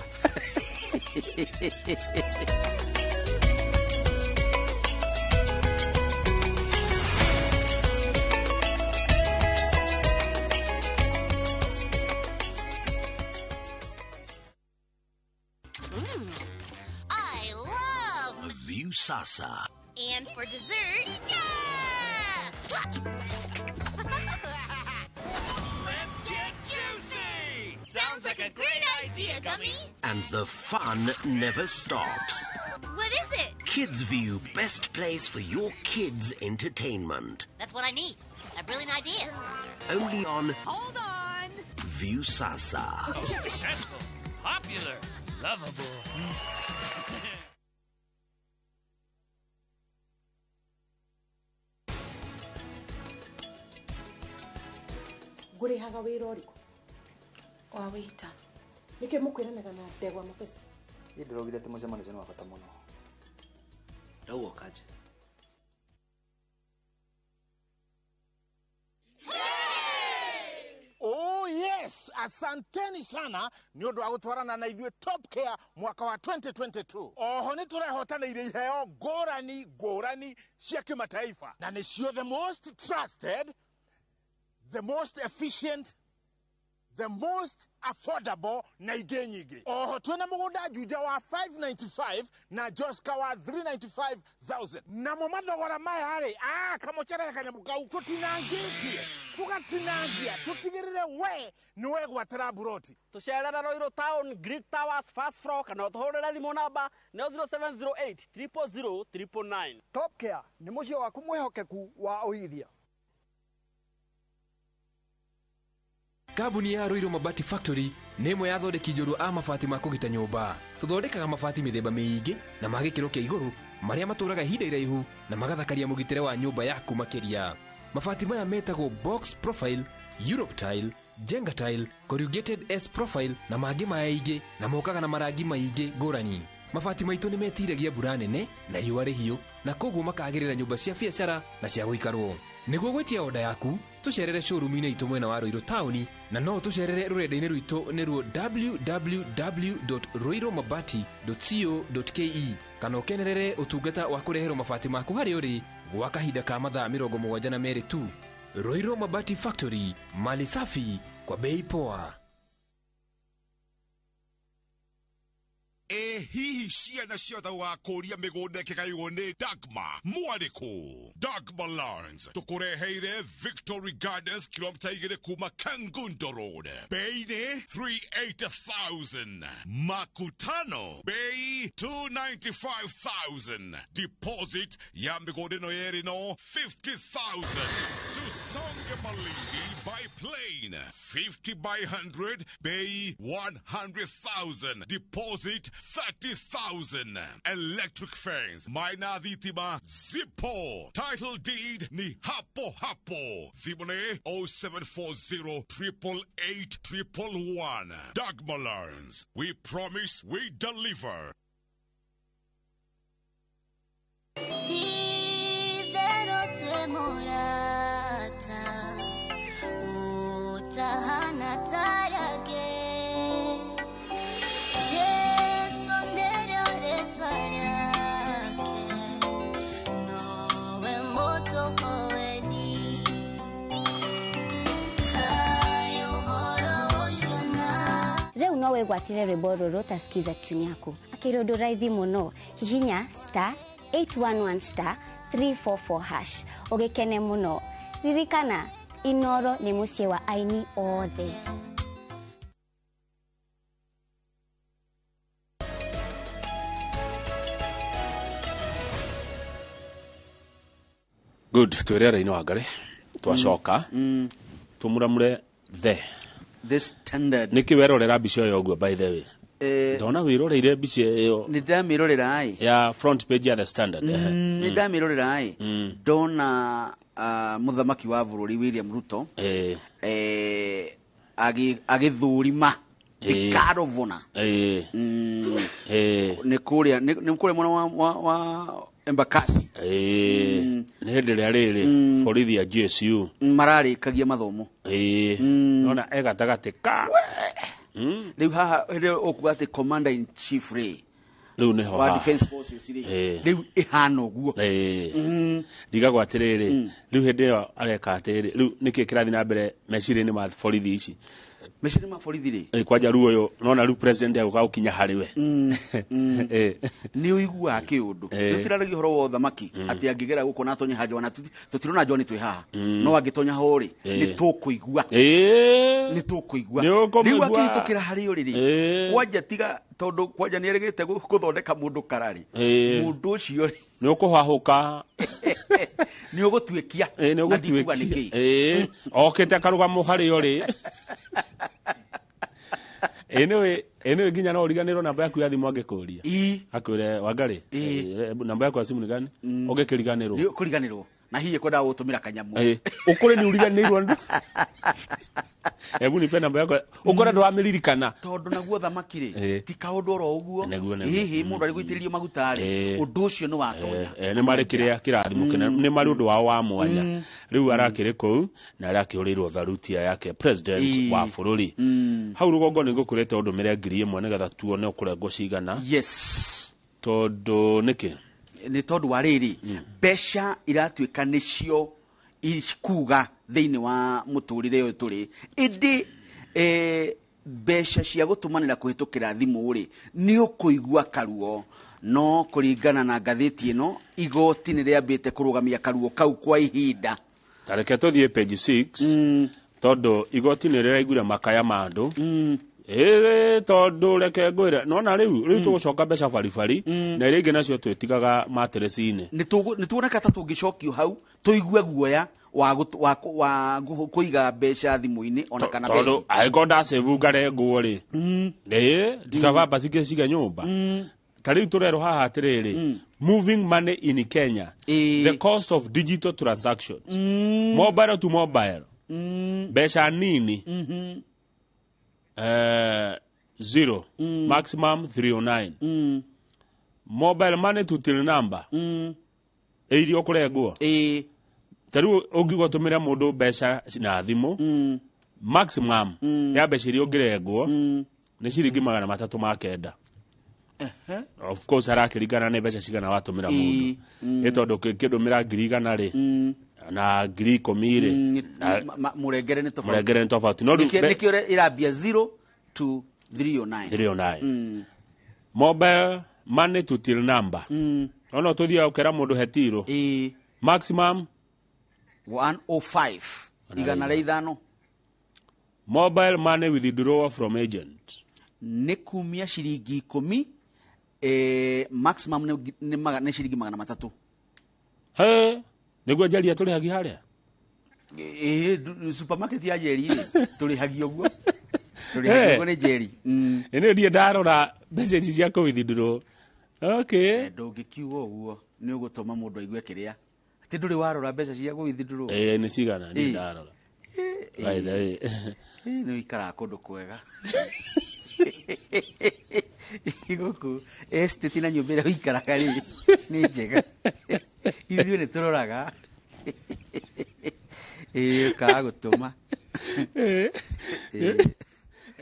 I love Viusasa. And for dessert, yeah! Let's get juicy! Sounds like a great idea, Gummy. And the fun never stops. What is it? Kids View, best place for your kids' entertainment. That's what I need. A brilliant idea. Only on Hold on. Viusasa. Successful, popular, lovable. Ngũrĩhaga wĩra ũrĩkũ? Wa wĩta. Nĩkĩ mũkwĩranaga na ndegwa mabesa? Niĩ ndĩraugire atĩ mũcemanio ũcio nĩ wa bata mũno. Ndauga ũkanje. Oh yes, asanteni sana nĩ ũndũ wa gũtwarana na ithuĩ Top Care mwaka wa 2022. Oho nĩ tũrehotanĩire iheo ngũrani ngũrani cia kĩmataifa, na nĩcio the most trusted, the most efficient, the most affordable na ingĩ nyingĩ. Oho twĩna mũgũnda Juja wa 595 na Joska wa 395,000. Namo mathogora maya rĩ, kamũcere kanyamũ kau tũtinangĩtie, tũgatinangia, tũtigĩrĩre we nĩ wegwatĩra mburoti. Tũcerere Ruiru Town, Greek Towers, first floor, kana ũtũhũrĩre thimũ namba nĩyo 0708 000 999. Top Care nĩ mũciĩ waku mwĩhokeku wa ũigithia. Kambuni ya Ruiru Mabati Factory nĩ ĩmwe ya athondeki njorua a mabati ma kũgita nyũmba. Tũthondekaga mabati mĩthemba mĩingĩ na ma gĩkĩro kĩa igũrũ marĩa matũraga ihinda iraihu na magathakaria mũgitĩre wa nyũmba yaku makĩria. Mabati maya metagwo box profile, Europe tile, Jenga tile, corrugated S profile na mangĩ maingĩ, na mokaga na marangi maingĩ ngũrani. Mabati maitũ nĩ metiragia mbura nene na riũa rĩhiũ, na koguo makagĩrĩra nyũmba cia biacara na cia gũikarwo. Nĩguo gwĩtia oda yaku, tũcerere showroom-inĩ itũ mwena wa Ruiru taũni, na no tũcerere rũrenda-inĩ rwitũ nĩruo www.ruirumabati.co.ke, kana ũkenerere ũtungata wa kũreherwo mabati maku harĩa ũrĩ gwa kahinda ka mathaa 72 tu. Ruiru Mabati Factory, mali safi kwa bei poa. Ĩ hihi ciana ciothe ũgakũria mĩgũnda ĩkĩgaywo nĩ Dagma mwarĩkũ? Dagma Lands tũkũreheire Victory Gardens kilomita 2 kuma Kangundo Road, bei nĩ 380,000, makutano bei 295,000, deposit ya mĩgũnda ĩno yerĩ no 50,000. Tusonge Malindi by plane 50 by 100 bei 100,000, deposit 30,000. Electric fence maina thitima zipo, title deed ni hapo hapo. Thimũ 0740 888 111. Dagma Lands, we promise we deliver. Rĩu no wĩgwatĩre rwĩmbo rũrũ ta skiza tune yaku akĩrĩ ũndũ raithi mũno. Hihinya star 811 star 344 hash ũgĩkene mũno. Ririkana, Inoro nĩ mũciĩ wa aini othe. Good, twĩre raini wa Ngarĩ twacoka tũmuramure the Standard. Nĩkĩ werorera mbica ĩyo ũguo by the way? Ndona wĩroreire mbica ĩyo. Nĩ ndamĩrorera ĩ. Ya front page ya the Standard. Nĩ ndamĩrorera ĩ. Ndona mũthamaki wa bũrũri William Ruto agĩthũrima The guard of honor. Nĩ kũrĩa nĩ kũrĩa mwena wa Embakasi. Nĩ hĩndĩ ĩrĩa rĩrĩ borithi a GSU mararĩkagia mathomo. Nona e gatagatĩ ka Rĩu haha hĩndĩ ĩyo ũkuga atĩ commander in chief rĩ rĩu nĩho wa haha. defense forces rĩ, rĩu ĩhana ũguo. Ndigagwo atĩrĩrĩ, rĩu hĩndĩ ĩyo areka atĩrĩ, rĩu nĩkĩ kĩrathiĩ na mbere meciria-inĩ ma borithi ici? Meciria ma borithi rĩ, Kwanja rĩu ũyũ nona rĩu president agũka gũkinya harĩ we. Nĩ ũiguaga kĩũndũ. Tũtiraragia ũhoro wa ũthamaki atĩ angĩgera gũkũ na atonye haha Joana, tũtirona Joana twĩ haha, no angĩtonya ho rĩ, nĩ tũkũigua, nĩ tũkũigua. Nĩ ũkũmũigua. Rĩu akĩhĩtũkĩra harĩ ũrĩ rĩ, kwanja tiga tondũ kwanja nĩ erĩgĩte gũthondeka mũndũ kararĩ, mũndũ ũcio rĩ, nĩ ũkũhahũka. Nĩ ũgũtuĩkia. Nĩ Na ndikuga ũgũtuĩkia. nĩkĩ. Okĩte akarũgamo harĩ ũrĩ. Ĩ nĩwĩ nginya no ũriganĩrwo namba yaku ya thimũ angĩkũria, akwĩre, "Wangarĩ, namba yako ya simu ni gani?" Ũngĩkĩriganĩrwo. Nĩ ũkũriganĩrwo na hihi kwendaga gũtũmĩra kanyamũ. Ũkũrĩ nĩ ũriganĩirwo, "Hebu nipe namba yako," ũkore ndwamĩririkana. Tondũ naguo thamaki rĩ, ti kaũndũ oro ũguo. Nĩguo. Hihi mũndũ arĩ gũitĩrĩrio maguta rĩ, ũndũ ũcio nĩ watonya. Nĩ marĩ kĩrĩa kĩrathimo kĩnene, nĩ marĩ ũndũ wao wa mwanya. Rĩu arakĩrĩ kũu na arakĩhũrĩirwo tharutia yake president wa bũrũri. Hau rũgongo nĩ ngũkũrĩte ũndũmĩre 1000 nĩgetha tuone ũkũrengwo cigana. Yes. Tondũ nĩkĩ? Nĩ tondũ wa rĩrĩ, mbeca iratuĩka nĩcio kuga thĩinĩ wa mũtũrĩre ũyũ tũrĩ, ĩndĩ mbeca cia gũtũmanĩra kũhĩtũkĩra thimũ rĩ, nĩ ũkũigua karuo. No kũringana na ngathĩti ĩno, igoti nĩ rĩambĩte kũrũgamia karuo kau kwa ihinda. Ta reke tũthiĩ page 6, tondũ igoti nĩ rĩraiguire makaya ma andũ. Tondũ reke ngwĩre, nona rĩu tũgũcoka mbeca baribari na iria ingĩ nacio twĩtigaga materesi-inĩ. Nĩ tuoneka ta tũngĩcokio hau tũigue guoya wa kũiga mbeca thimũ-inĩ ona kana tondũ bengi. Angĩkorwo ndacĩbu ngarengwo rĩ, ndikaba cingĩ cige nyũmba. Ta rĩu tũrerwo haha atĩrĩrĩ, moving money in Kenya, the cost of digital transactions, mobile to mobile, mbeca nini 0, maximum 309. Mobile money to till number, ĩ iria ũkũrengwo. Ta rĩu ũngiuga ũtũmĩre mũndũ mbeca na thimũ, maximum ya mbeca iria ũngĩrengwo nĩ ciringi 309. Of course harakĩringana nĩ mbeca cigana watũmĩra mũndũ, ĩ tondũ kĩndũmĩra 100,000 rĩ, na 10,000 rĩ, Mũrengere nĩ tofauti. Mũrengere nĩ tofauti. No rĩu Nĩkĩo ĩrambia 0 to 309. 309. Mobile money to till number, no tũthiaga ũkera mũndũ hetirũ, maximum 105, 105. Mobile money withdrawal from agent. Nĩ kumia ciringi 10, maximum nĩ ciringi 300. He nĩguo njaria tũrĩhagia harĩa. Ĩ supermarket ya Njeri rĩ, tũrĩhagia ũguo, tũrĩhagia ũguo nĩ Njeri. Ĩ nĩ ndiĩ ndarora mbeca ici cia kũ withdraw, okay. Ndũngĩkiuga ũguo, nĩ ũgũtũma mũndũ aigue kĩrĩa atĩ ndũrĩ warora mbeca cia kũ withdraw. Nĩ cigana niĩ ndarora? By the way. Nĩ ũikaraga kũndũ kwega gũkũ estate na nyũmba ĩrĩa ũikaraga rĩ nĩ njega. Ithuĩ nĩ tũroraga, ĩ ũkaga gũtũma.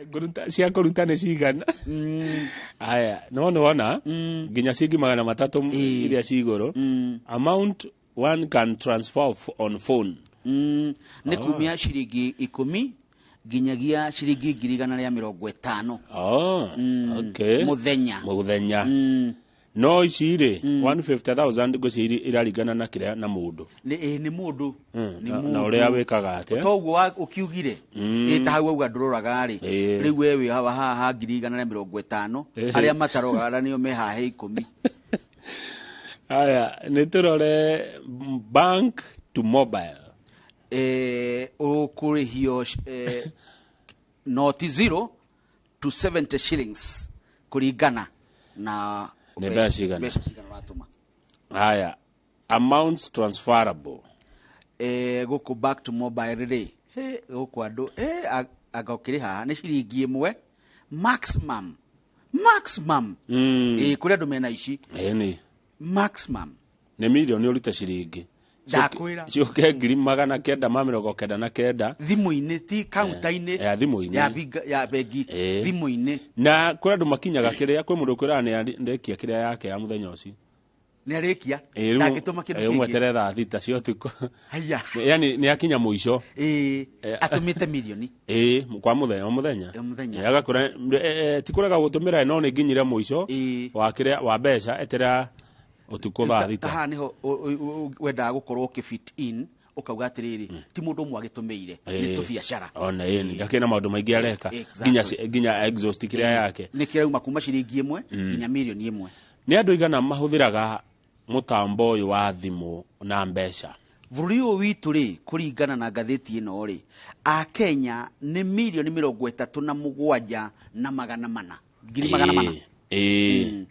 Ngũruta cia kũruta nĩ cigana? Aya, no nĩ wona nginya ciringi 300 iria ci igũrũ, amount one can transfer on phone. Nĩ kumia ciringi 10 nginyagia ciringi 150,000. Oh, okay. Mũthenya. Mũthenya. No ici rĩ, 150,000 ngwĩciria iraringana na kĩrĩa na mũndũ. Nĩ mũndũ. Nĩ Na mũndũ. ũrĩa wĩkaga atĩa. Toguo ũkiugire, ĩ ta hau auga ndũroraga rĩ, rĩu we wĩ haha haha 150,000. Arĩa mataroraga nĩo me haha 10. Aya, nĩ tũrore bank to mobile. Ũkũrĩhio noti 0 to 70 shillings kũringana na Nĩ mbeca cigana. Mbeca cigana ũratũma. Haya, amounts transferable. Gũkũ back to mobile rĩ, he, gũkũ andũ anga ũkĩrĩ haha nĩ ciringi 1. Maximum, maximum. Ĩĩ, kũrĩ andũ mena ici. Ĩni. Maximum. Nĩ mirioni ũrute ciringi. Ndakwĩra. Ciũke 999,000. Thimũ-inĩ, ti kaunta-inĩ. Ya thimũ-inĩ. Ya bengi. Thimũ-inĩ. Na kũrĩ andũ makinyaga kĩrĩa, kwĩ mũndũ ũkwĩraga nĩ ndekia kĩrĩa yake ya mũthenya ũcio. Nĩ arĩkia. Ĩĩ, rĩu- Ndangĩtũma kĩndũ ĩĩ, kĩngĩ. ũmweterere thaa 6 cia ũtukũ. Haya. Yani nĩ akinya mũico. Ĩĩ, atũmĩte mirioni. Ĩĩ, kwa mũthenya, o mũthenya. O mũthenya. Ĩĩ, agakũra ti kũrega gũtũmĩra, no nĩ nginyire mũico wa kĩrĩa wa mbeca, eterera ũtukũ thaa 6. Ta haha nĩho wendaga gũkorwo ũkĩ-fit in, ũkauga atĩrĩrĩ, ti mũndũ ũmwe agĩtũmĩire, nĩ tũbiacara. Ona ĩni ndakĩrĩ na maũndũ maingĩ areka. Exactly. Nginya exhaust kĩrĩa yake. Nĩ kĩrauma kuma ciringi 1 nginya mirioni 1. Nĩ andũ igana mahũthĩraga mũtambo ũyũ wa thimũ na mbeca? Bũrũri ũyũ witũ rĩ, kũringana na ngathĩti ĩno rĩ, Akenya nĩ 37,400,000, 400,000. Ĩĩ.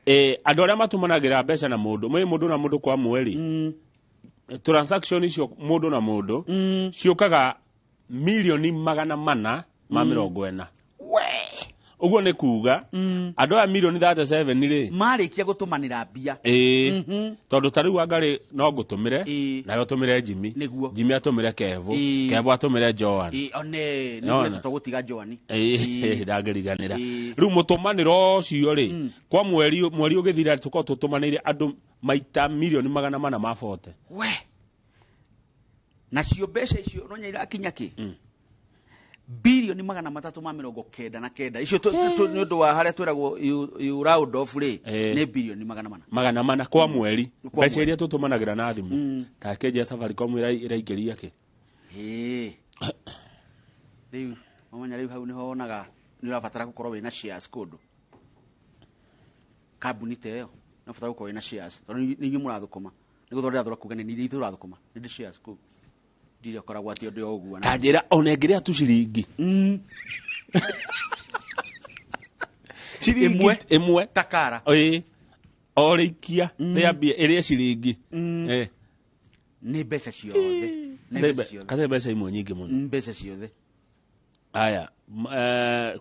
Ĩĩ, andũ arĩa matũmanagĩra mbeca na mũndũ, mwĩ mũndũ na mũndũ kwa mweri, transaction icio mũndũ na mũndũ ciũkaga 440,000,000. Ũguo nĩ kuga andũ aya 37,000,000 rĩ, marĩkia gũtũmanĩra mbia. Ĩĩ, tondũ ta rĩu angarĩ no ngũtũmĩre, nawe ũtũmĩre Jimmy, Jimmy atũmĩre Kevo, Kevo atũmĩre Joan. Ĩĩ, one nĩ Nona. nĩ tũgũtiga Joan. Ĩĩ, ndangĩriganĩra. Rĩu mũtũmanĩro ũcio rĩ, kwa mweri, mweri ũgĩthira tũkorwo tũtũmanĩire andũ maita 440,000,000. We, nacio mbeca icio no nya irakinya kĩ? 399 billion icio nĩ ũndũ wa harĩa twĩragwo you round off rĩ, nĩ 400 billion. 400 kwa mweri. Kwa Mbeca mweri. iria tũtũmanagĩra na thimũ, ta kenja ya Safaricom ĩraingĩria kĩ? Ĩĩ. Rĩu wamenya, rĩu hau nĩho wonaga nĩ ũrabatara gũkorwo wĩna shares kũndũ, kambuni ta ĩyo nĩ ũrabatara gũkorwo wĩna shares, tondũ nĩ inyuĩ mũrathũkũma, nĩ gũthondeka thora kuga nĩ ithuĩ tũrathũkũma, nĩ ndĩ shares kũu, ndirĩ ũkoragwo atĩ ũndũ o ũguo. Ta njĩra ona ĩngĩrĩa tu ciringi ciringi ĩmwe takara. Ĩĩ, o rĩikia rĩa mbia ĩrĩa ciringi. Nĩ mbeca ciothe, nĩ mbeca ciothe. Kate mbeca imwe nyingĩ mũno. Mbeca ciothe. Aya,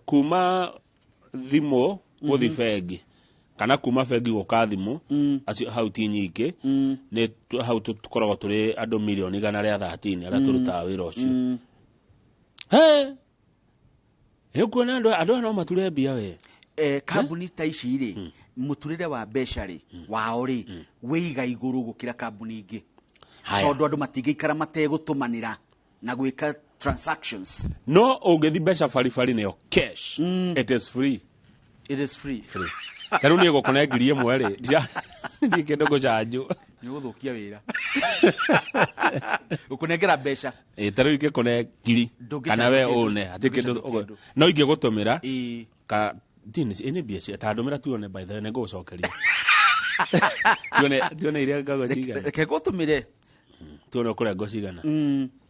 kuma thimũ gũthi bengi kana kuma bengi gũka thimũ, acio hau ti nyingĩ, nĩ hau tũkoragwo tũrĩ andũ 113,000,000 arĩa tũrutaga wĩra ũcio. He, ĩkuona andũ aya no mature mbia we. Kambuni ta ici rĩ, mũturĩre wa mbeca rĩ wao rĩ wĩiga igũrũ gũkĩra kambuni ingĩ, Haya. tondũ andũ matingĩikara mategũtũmanĩra na gwĩka transactions. No ũngĩthi mbeca baribari nĩyo cash, it is free. It is free. Free. Ta rĩu niĩ gũkũne 1000 rĩ, ndirĩ kĩndũ ngũcanjwo. Nĩ ũgũthũkia wĩra gũkũnengera mbeca. Ĩ, ta rĩu ingĩkũne 1000 Ndũngĩchanjwo kana we kĩndũ. ũne hatirĩ kĩndũ. Ndũngĩchanjwo kĩndũ. No ingĩgũtũmĩra ka nĩ mbia cia ta ndũmĩra tuone, by the way, nĩ ngũgũcokeria tuone iria ngagwo cigana. Reke ngũtũmĩre. Tuone ũkũrengwo cigana.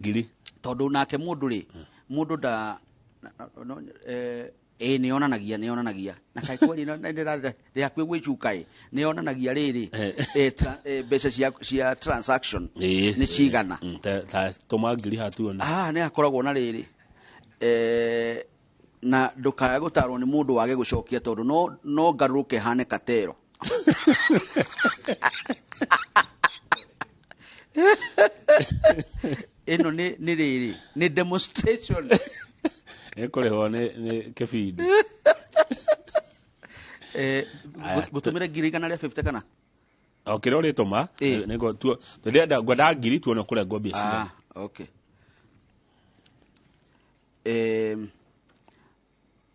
Ngiri. Tondũ nake mũndũ rĩ, mũndũ nda no, ĩ nĩ yonanagia na kaĩ kweli ndĩ hakuhĩ gwĩcuka. Ĩ, nĩ yonanagia rĩrĩ, mbeca cia transaction nĩ cigana. Ta tũma 1000 haha tuone. Ah, nĩ hakoragwo na rĩrĩ, na ndũkae gũtarwo nĩ mũndũ wage gũcokia, tondũ no ngarũrũke hane katero. Ĩno nĩ rĩrĩ, nĩ demonstration. Nĩ kũrĩhwo nĩ kĩbindi. Aya, Ngũtũmĩre 150,000 kana? O kĩrĩa ũrĩtũma, tũrenda ngwenda 1000 tuone ũkũrengwo mbia cigana. Ah, okay.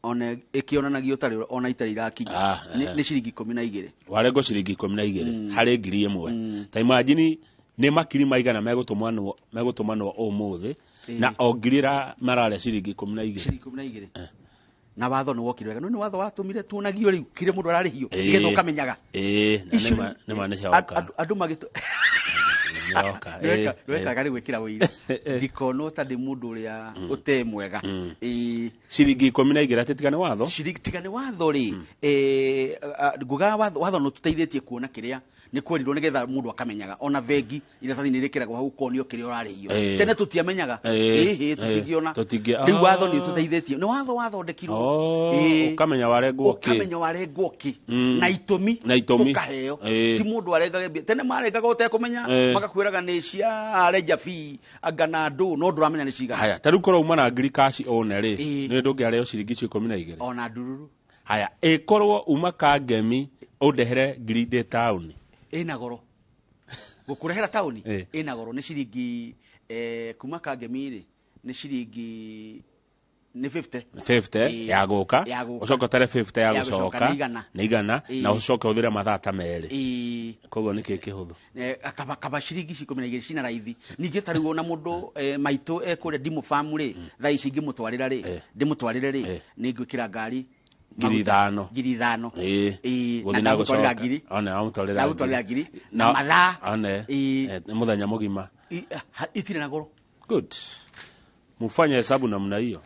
Ona ĩkĩonanagia ũtarĩ ona itarĩ irakinya. Nĩ ciringi 12. Warengwo ciringi 12 harĩ 1000. Ta imagine nĩ makiri maigana megũtũmanwo ũmũthĩ, na o 1000 mararĩa ciringi 12. Ciringi 12. Na watho nĩ wokire wega, no nĩ watho watũmire tuonagio rĩu kĩrĩa mũndũ ararĩhio, nĩgetha ũkamenyaga. Ĩĩ, na Icio nĩma nĩ cioka. Andũ magĩtũ Nĩoka, ĩĩ, nĩwekaga rĩ gwĩkĩra wĩira ndikonwo ta ndĩ mũndũ ũrĩa ũte mwega. Ĩĩ. Ciringi 12 atĩ tiga nĩ watho. Ciringi tiga nĩ watho rĩ, ngugaga watho nĩ ũtũteithĩtie kuona kĩrĩa Nĩ kwerirwo nĩgetha mũndũ akamenyaga ona bengi iratathi nĩ rĩkĩragwo hau ũkonio kĩrĩa ũrarĩhio. Ĩĩ. Tene tũtiamenyaga. Ĩĩ. Ĩhĩ, tũtingĩona. Tũtingĩ- Rĩu watho Ah. nĩ ũtũteithĩtie, nĩ watho wathondekirwo. Oh, Ĩĩ. ũkamenya warengwo kĩ. Ũkamenya warengwo kĩ na itũmi. Na itũmi. Ũkaheo. Ĩĩ. Ti mũndũ arengage mbia. Tene marengaga ũtekũmenya, magakwĩraga nĩ cia renja fee anga na ndũ, no ndũramenya nĩ cigana. Haya, ta rĩu korwo uma na ngiri kaci one rĩ, Ĩĩ. nĩ ndũngĩarĩo ciringi icio 12. Ona ndururu. Haya, ĩkorwo uma Kangemi ũndehere ngiri ndĩ taũni. Ĩna goro gũkũrehera taũni. Ĩĩ. Ĩna goro, nĩ ciringi kuma Kangemi rĩ, nĩ ciringi nĩ 50. 50 Ĩĩ. ya gũka, Ya gũka. ũcoke ũtare 50 ya Ya gũcoka, gũcoka, nĩ igana. nĩ igana, Ĩĩ. na ũcoke ũthĩre mathaa ta 2. Ĩĩ. Koguo nĩ kĩ kĩhũthũ? Kaba ciringi ici 12 cina raithi. Ningĩ ta rĩu ona mũndũ maitũ ekũrĩa ndimũ famu rĩ, thaa ici ingĩmũtwarĩra rĩ, ndĩmũtwarĩre rĩ, nĩ ngwĩkĩra ngari Ngiri maguta. 5. Ngiri 5. Ĩĩ. Ĩĩ, Gũthiĩ na na ndamũtwarĩra gũcoka. ngiri. One, wamũtwarĩra. Ndamũtwarĩra ngiri na mathaa. One. Nĩ mũthenya mũgima. Itirĩ na goro. Good. Mufanye hesabu namna hiyo.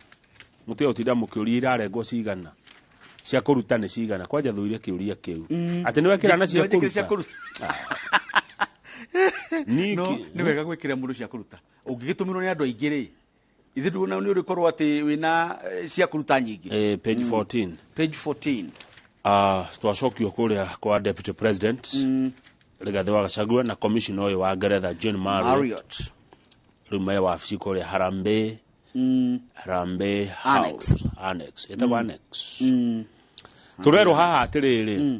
Mũtige gũtinda mũkĩũria irarengwo cigana. Cia kũruta nĩ cigana. Kwanja thuire kĩũria kĩu. Atĩ nĩ wekĩra na cia Nĩwekĩra cia kũruta. kũruta. Niki. No nĩ wega gwĩkĩra mũndũ cia kũruta. Ũngĩgĩtũmĩrwo nĩ andũ aingĩ rĩ, ithe nduona nĩ ũrĩkorwo atĩ wĩna cia kũruta nyingĩ. Page 14. Page 14. Twacokio kũrĩa kwa Deputy President Rigathĩ wa Gachagua na commissioner ũyũ wa Ngeretha John Marriott. Marriott. Rĩu me wabici kũrĩa Harambee. Harambee Annex. House. Annex. Ĩtagwo Annex. Tũrerwo haha atĩrĩrĩ,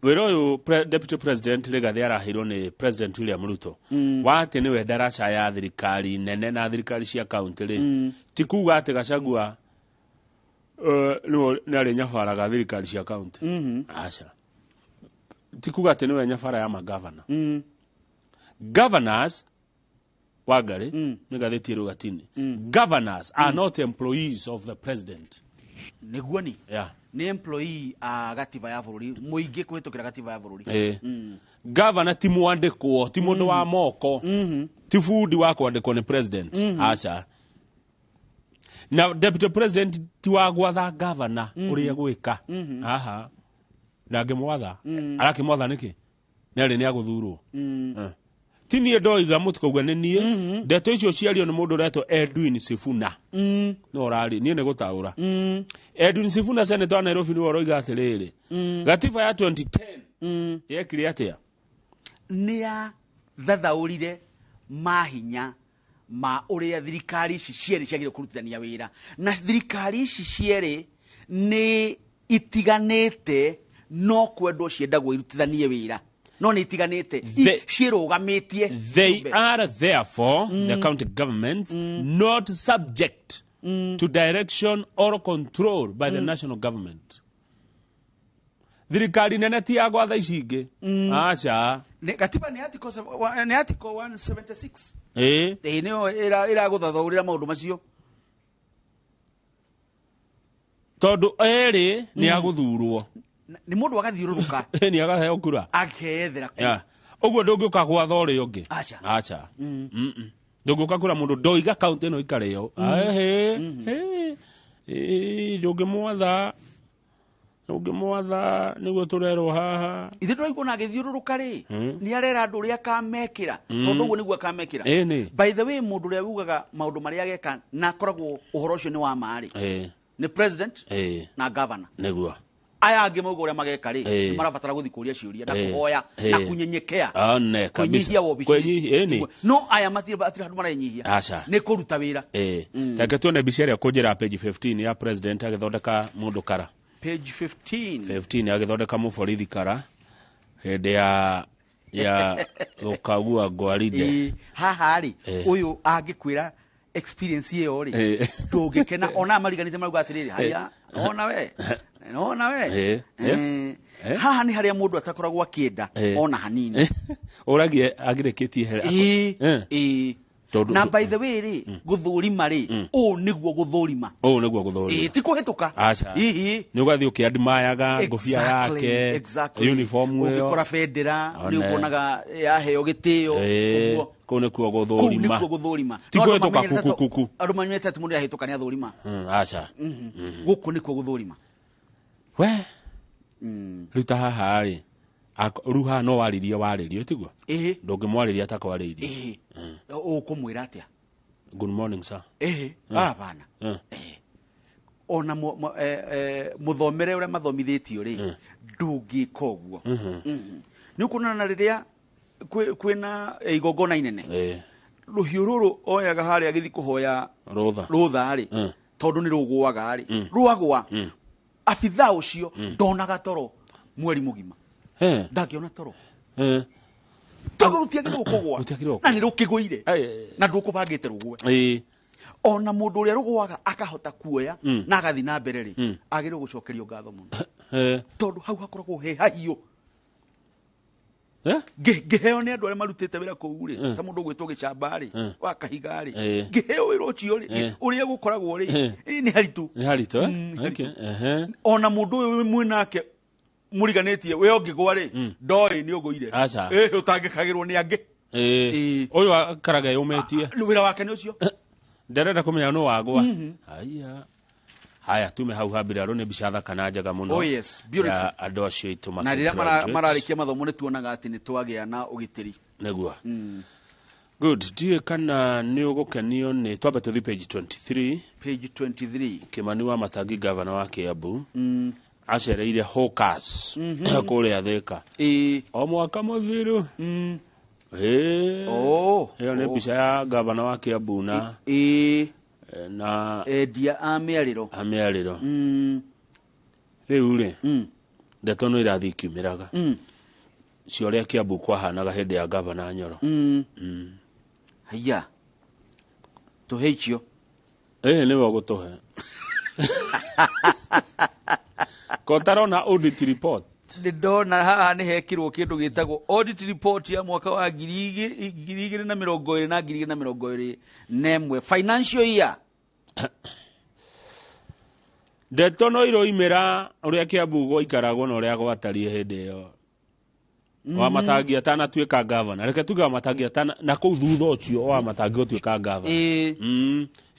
wĩra ũyũ Deputy President Rigathĩ araheirwo nĩ President William Ruto wa atĩ nĩwe ndaraca ya thirikari nene na thirikari cia kaunti rĩ, ti kuga atĩ Gachagua nĩwe nĩ arĩ nyabaraga thirikari cia kaunti. Aca, ti kuga atĩ nĩwe nyabara ya magavana. Governors, Wangari, nĩ ngathĩti ĩrũgatini, governors are not employees of the president. Nĩguo ni. Yeah. Nĩ employee a gatiba ya bũrũri, mũingĩ kũhĩtũkĩra gatiba ya bũrũri. Ĩĩ. Gavana ti mwandĩkwo, ti mũndũ wa moko, ti bundi wa kwandĩkwo nĩ president. Aca. Na deputy president ti wa gwatha gavana ũrĩa gwĩka. Aha, ndangĩmwatha. Arakĩmwatha nĩkĩ? Nĩ arĩ nĩ agũthurwo. Ti niĩ ndoiga, mũtikauga nĩ niĩ. Ndeto icio ciario nĩ mũndũ ũretwo Edwin Sifuna. No ũrari niĩ nĩ gũtaũra. Edwin Sifuna, senator wa Nairobi, nĩwe ũroiga atĩrĩrĩ, gatiba ya 2010 yekire atĩa? Nĩ ya thathaũrire mahinya ma ũrĩa thirikari ici cierĩ ciagĩrĩirwo kũrutithania wĩra, na thirikari ici cierĩ nĩ itiganĩte, no kwendwo ciendagwo irutithanie wĩra, no nĩ itiganĩte. Ciĩrũgamĩtie. They are therefore, the county governments, not subject to direction or control by the national government. Thirikari nene ti ya gwatha ici ingĩ. Aca. Gatiba nĩ article nĩ article 176. Ĩĩ. Ĩĩ, nĩyo ĩragũthathaũrĩra maũndũ macio. Tondũ erĩ nĩ agũthurwo. Nĩ mũndũ agathiũrũrũka. Nĩ agaheo kura. Akeyethera kura. Yeah. Ũguo ndũngĩũka gwatha ũrĩa ũngĩ. Aca. Aca. Ndũngĩũka kũra mũndũ ndoiga kaunti ĩno ikarĩo. Ehe. Ndũngĩmwatha. Ndũngĩmwatha, nĩguo tũrerwo haha. Ithe tũraigua ona agĩthiũrũrũka rĩ, nĩ arera andũ ũrĩa akamekĩra, tondũ ũguo nĩguo akamekĩra. Ĩni. By the way, mũndũ ũrĩa ugaga maũndũ marĩa ageka na akoragwo ũhoro ũcio nĩ wa ma rĩ, nĩ president na governor. Nĩguo. Aya angĩ mauga ũrĩa mageka rĩ, Ĩĩ. nĩ marabatara gũthiĩ kũria ciũria na Ĩĩ. kũhoya Ĩĩ. na kunyenyekea. One kabisa. Kwĩnyihia wobici. Kwĩnyihia, ĩni. No aya matirĩ handũ marenyihia. Aca. Nĩ kũruta wĩra. Ĩĩ. Reke tuone mbica ĩrĩa kũnjĩra page 15 ya president agĩthondeka mũndũ kara. Page 15. 15, agĩthondeka mũborithi kara hĩndĩ ya gũkagua ngwarinde. Ĩĩ, haha rĩ, Ĩĩ. ũyũ angĩkwĩra experience ĩyo rĩ, Ĩĩ. ndũngĩkena. Ona mariganĩte marauga atĩrĩrĩ, haya, ona we, ona we. Ĩĩ. Haha nĩ harĩa mũndũ atakoragwo akĩenda Ĩĩ. ona hanini. Ũragie agirĩkĩtie here. Ĩĩ, ĩĩ. Tondũ Na by the way rĩ, gũthũrima rĩ, ũũ nĩguo gũthũrima. Ũũ nĩguo gũthũrima. Ĩĩ, ti kũhĩtũka. Aca. Hihi. Nĩ ũgathiĩ ũkĩandimayaga ngũbia Exactly, yake, exactly. uniform ĩyo. Ũngĩkora bendera One. nĩ ũkuonaga yaheo gĩtĩo. Ĩĩ, Ũguo. kũu nĩkuo Kũu gũthũrima. nĩkuo gũthũrima. Ti No andũ kũhĩtũka mamenyerete kuku kuku. Andũ mamenyerete atĩ mũndũ ahĩtũka nĩ athũrima. Aca. Gũkũ nĩkuo gũthũrima. We rĩu ta haha rĩ, Rĩu haha no waririe warĩrio tiguo? Ĩhĩ. Ndũngĩmwarĩria atakwarĩirie. Ĩhĩ. Ũkũmwĩra atĩa? Good morning, sir. Ĩhĩ. Hapana. Ona mũthomere ũrĩa mathomithĩtio rĩ, ndũngĩka ũguo. Nĩ ũkuona na rĩrĩa kwĩna igongona inene, rũhiũ rũrũ oyaga harĩa agĩthiĩ kũhoya rũtha, rũtha rĩ, tondũ nĩ rũgũaga rĩ, rwagwa abitha ũcio ndonaga toro mweri mũgima. Ndangĩona toro tondũ rũtiagĩrĩirwo kũgwa na nĩ rũkĩgũire na ndũkũbangĩte rũgwe. Ona mũndũ ũrĩa rũgũaga akahota kuoya na agathiĩ na mbere rĩ, agĩrĩirwo gũcokerio ngatho mũno tondũ hau hakoragwo he hahiũ. Ngĩheo nĩ andũ arĩa marutĩte wĩra kũu rĩ, ta mũndũ ũgwĩtwo gĩcamba rĩ, wa kahiga rĩ, ngĩheo wĩra ũcio rĩ, ũrĩa gũkoragwo rĩ, nĩ haritũ. Nĩ haritũ, eh? Ona mũndũ ũyũ mwĩnake mũriganĩtie we ũngĩgwa rĩ, ndoĩ nĩ ũgũire. Ũtangĩkagĩrwo nĩ angĩ. Ũyũ akaraga yũmĩtie. Wĩra wake nĩ ũcio. Ndarenda kũmenya nũ wagwa. Haya. Haya, tume hau ha mbirarũ nĩ mbica thaka na njega mũno. Oh yes, beautiful. Ya andũ acio aitũ Na rĩrĩa mararĩkia mathomo nĩ tuonaga atĩ nĩ twagĩa na ũgitĩri. Nĩguo. Good. Ndiũĩ kana nĩ ũgũkenio nĩ twambe tũthiĩ page 23. Page 23. Kĩmani wa Matangi gavana wa Kiambu. Acereire Hawkers kũrĩa Thika. O mwaka mũthiru. Ĩyo nĩ mbica ya gavana wa Kiambu na na endia a mĩarĩro. A mĩarĩro. Rĩu rĩ, ndeto no irathiĩ ikiumĩraga cia ũrĩa Kiambu kwahanaga hĩndĩ ya gavana Nyoro. Haiya, tũhe icio. Nĩwe ũgũtũhe. Kotarona audit report. Nĩ ndona haha nĩ hekirwo kĩndũ gĩtagwo audit report ya mwaka wa 2020 na 2021 financial year. Ndeto no iroimĩra ũrĩa Kiambu gwaikaragwo na ũrĩa gwatariĩ hĩndĩ ĩyo. Wa Matangi atanatuĩka gavana. Reke tuge wa Matangi atana na kũu thutha ũcio wa Matangi ũtuĩka gavana.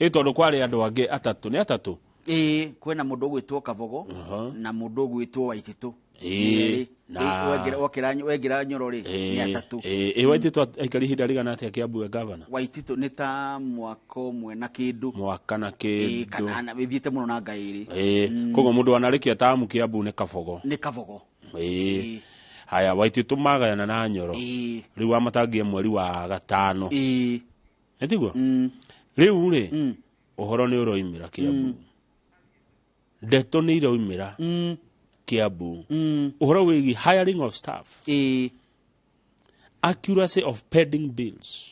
Ĩ tondũ kwarĩ andũ angĩ atatũ, nĩ atatũ? Kwĩna mũndũ ũgwĩtwo Kabogo na mũndũ ũgwĩtwo Waititũ. Wengera Nyoro rĩ, nĩ atatũ. Waititũ aikari ihinda rĩigana atĩa Kiambu e gavana? Waititũ nĩ ta mwaka ũmwe na kĩndũ. Mwaka na kĩndũ. Kana ĩthiĩte mũno na ngai ĩrĩ. Koguo mũndũ wanarĩkia tamu Kiambu nĩ Kabogo. Nĩ Kabogo. Haya, Waititũ magayana na Nyoro. Rĩu wa Matangi mweri wa gatano. Nĩ tiguo? Rĩu rĩ, ũhoro nĩ ũroimĩra Kiambu. Ndeto nĩ iroimĩra Kiambu. Ũhoro wĩgiĩ hiring of staff. Accuracy of pending bills.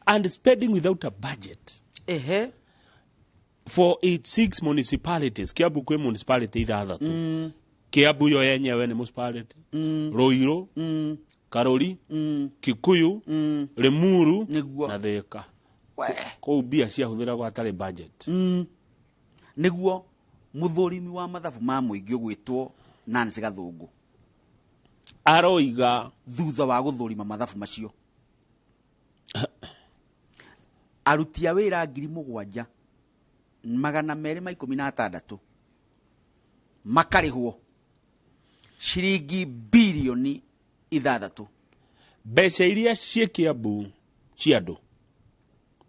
And spending without a budget. For its 6 municipalities. Kiambu kwĩ municipality ithathatũ. Kiambu yo yenyewe nĩ municipality. Ruiru, Karori, Kikuyu, Limuru na Thika. Kũu mbia ciahũthĩragwo hatarĩ budget. Nĩguo mũthũrimi wa mathabu ma mũingĩ ũgwĩtwo Nancy Gathũngũ aroiga thutha wa gũthũrima mathabu macio aruti a wĩra 7,216 makarĩhwo ciringi bilioni 6. Mbeca iria ciĩ Kiambu cia andũ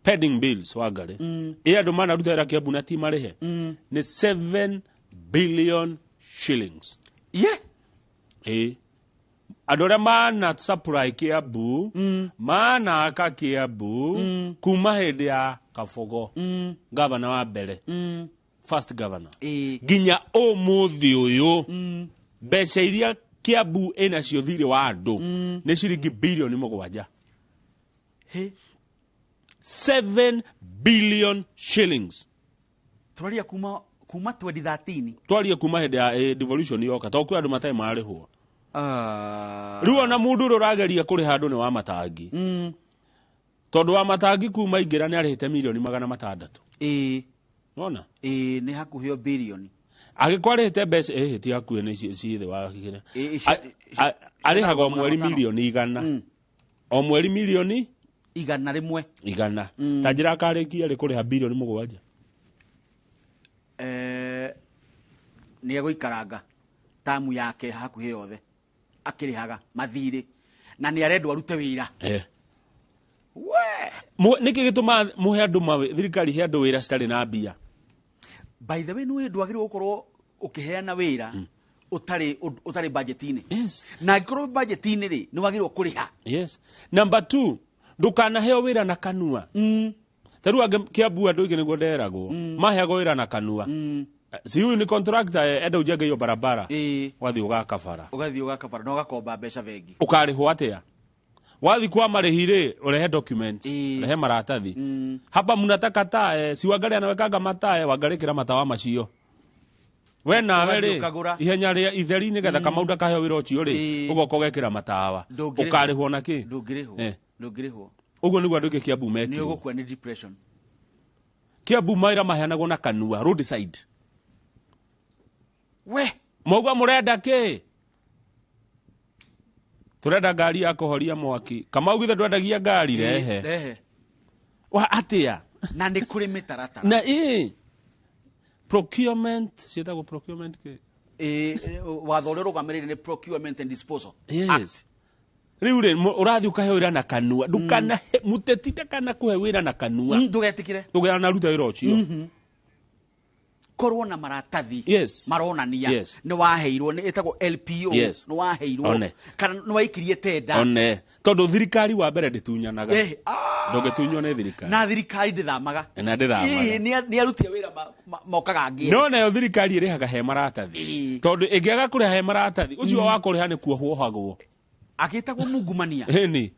pending bills Wangari, ĩ andũ manaruta wĩra Kiambu na ti marĩhe nĩ 7 billion shillings. Andũ arĩa mana supply Kiambu, manaka Kiambu kuma hĩndĩ ya Kabogo, gavana wa mbere, first governor, nginya ũmũthĩ ũyũ mbeca iria Kiambu ĩnacio thirĩ wa andũ nĩ ciringi bilioni 7. 7 billion shillings. Twaria kuma 2013. Twaria kuma hĩndĩ ya devolution yoka to kwĩ andũ matarĩ marĩhwo. Rĩu ona mũndũ ũrĩa ũrageria kũrĩha andũ nĩ wa Matangi. Tondũ wa Matangi kuma ingĩra nĩ arĩhĩte milioni 600. Nona? Nĩ hakuhĩ o bilioni. Angĩkorwo arĩhĩte mbeca ti hakuhĩ nĩ ciĩ thĩ wa kĩrĩa. Arĩhaga o mweri milioni 100. O mweri milioni 101. 100. Ta njĩra akarĩkia rĩ kũrĩha bilioni 7. Nĩ egũikaranga tamu yake hakuhĩ yothe. Akĩrĩhaga mathirĩ na nĩ arendwo arute wĩra. We nĩkĩ gĩtũmaga mũhe andũ thirikari he andũ wĩra citarĩ na mbia? By the way, nĩ ndwagĩrĩirwo gũkorwo ũkĩheana wĩra ũtarĩ budget-inĩ. Na angĩkorwo budget-inĩ rĩ, nĩ wagĩrĩirwo kũrĩha. Yes. Number 2, ndũkanaheo wĩra na kanua. Ta rĩu angĩ Kiambu andũ aingĩ nĩguo nderagwo maheagwo wĩra na kanua. Si huyu ni contractor, enda ujenge hiyo barabara, ũgathiĩ ũgaka bara. Ũgathiĩ ũgaka bara na ũgakomba mbeca bengi. Ũkarĩhwo atĩa? Wathi kwa marĩhi rĩ, ũrehe documents, rehe maratathi. Hapa mnataka taa, si Wangari anawekanga mataa, Wangari kĩra matawa macio. We nawe Ũgathiĩ rĩ, ũkagũra. ihenya rĩa itheri nĩgetha Kamau ndakaheo wĩra ũcio rĩ, ũgoka ũgekĩra matawa. Ndũngĩrĩhwo. Ũkarĩhwo na kĩ? Ndũngĩrĩhwo. Ndũngĩrĩhwo. Ũguo nĩguo andũ aingĩ Kiambu Nĩ mekirwo. ũgũkua nĩ depression. Kiambu mawĩra maheanagwo na kanua, roadside. We mauga mũrenda kĩ? Tũrenda ngari ya kũhoria mwaki. Kamau githe ndwendagia ngari, rehe. Rehe. Wa atĩa? Na nĩ kũrĩ mĩtaratara. Na ĩ procurement, ciĩtagwo procurement kĩ? Watho ũrĩa ũrũgamĩrĩire nĩ procurement and disposal. Yes. Rĩu rĩ, ũrathiĩ ũkahe wĩra na kanua. Ndũkanahe mũteti ndakana kũhe wĩra na kanua. Ndũgetĩkĩre. Ndũkanaruta wĩra ũcio. Korwo na maratathi maronania nĩ waheirwo, nĩ ĩtagwo LPO, nĩ waheirwo kana nĩ waikirie tenda. One tondũ thirikari wa mbere ndĩtunyanaga. Ndũngĩtunywo nĩ thirikari. Na thirikari ndĩthamaga. Na ndĩthamaga. Nĩ aruti a wĩra mokaga angĩ. No nayo thirikari ĩrĩhaga he maratathi. Tondũ ĩngĩaga kũrĩha he maratathi, ũcio wa kũrĩha nĩ kuohwo ohagwo. Agĩtagwo mungumania. Ĩni.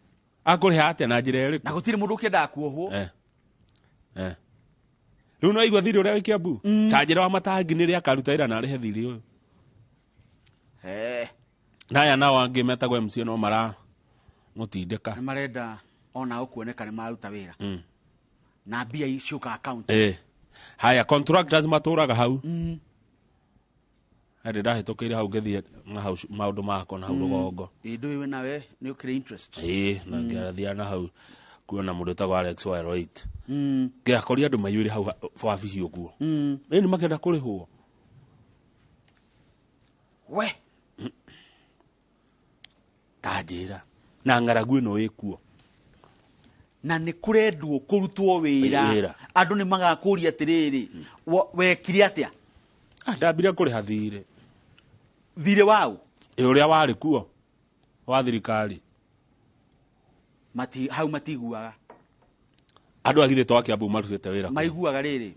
Akũrĩha atĩa na njĩra ĩrĩkũ? Na gũtirĩ mũndũ ũkĩendaga kuohwo. Rĩu no aigua thirĩ ũrĩa wĩ Kiambu? Ta njĩra wa matangi nĩ rĩa akaruta wĩra na arĩhe thirĩ ũyũ. Na aya nao angĩ metagwo MCA no mara mũtindĩka. Nĩ marenda onao kuoneka nĩ maruta wĩra. Na mbia ciũkaga county. Haya, contractors matũraga hau. Hĩndĩ ndahĩtũkĩire hau ngĩthiĩ na hau maũndũ makwa na hau rũgongo. Ndũĩ we nawe nĩ ũkĩrĩ interest. Na ngĩarathiaga na hau kuona mũndũ wĩtagwo Alex Waroit. Ngĩakoria andũ maiyũire hau wabici ũguo. Ĩni makĩenda kũrĩhwo. We. Ta njĩra. Na ng'aragu ĩno ĩkuo. Na nĩ kũrendwo kũrutwo wĩra. Andũ nĩ magakũria atĩrĩrĩ, wekire atĩa? Ndambire kũrĩha thirĩ. Thirĩ waũ? Ũrĩa warĩ kuo wa thirikari. Hau matiguaga. Andũ a githĩ to a Kiambu marutĩte wĩra kũu. Maiguaga rĩrĩ.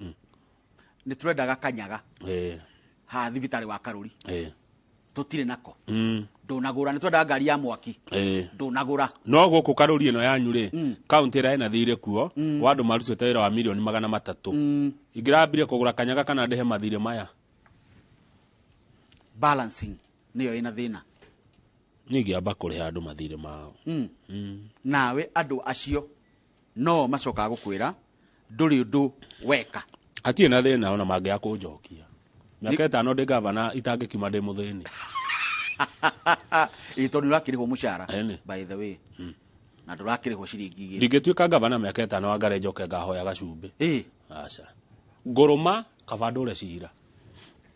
Nĩ tũrendaga kanyaga. Haha thibitarĩ wa Karũri. Tũtirĩ nako. Ndũnagũra, nĩ twendaga ngari ya mwaki. Ndũnagũra. No gũkũ Karũri ĩno yanyu rĩ, kaunti ĩrĩa ĩna thirĩ kuo, wa andũ marutĩte wĩra wa mirioni 300. Ingĩrambire kũgũra kanyaga kana ndĩhe mathirĩ maya. Balancing nĩyo ĩna thĩna. Niĩ ingĩamba kũrĩha andũ mathirĩ mao. Nawe andũ acio no macokaga gũkwĩra ndũrĩ ũndũ weka. Hatirĩ na thĩna ona mangĩaga kũnjokia. Mĩaka 5 ndĩ gavana itangĩkiuma ndĩ mũthĩni. Ĩ tondũ nĩ ũrakĩrĩhwo mũcara, by the way. Na ndũrakĩrĩhwo ciringi 2. Ndingĩtuĩka gavana mĩaka 5 wangare njoke ngahoya gacumbĩ. Aca. Ngũrũma kaba ndũre cira.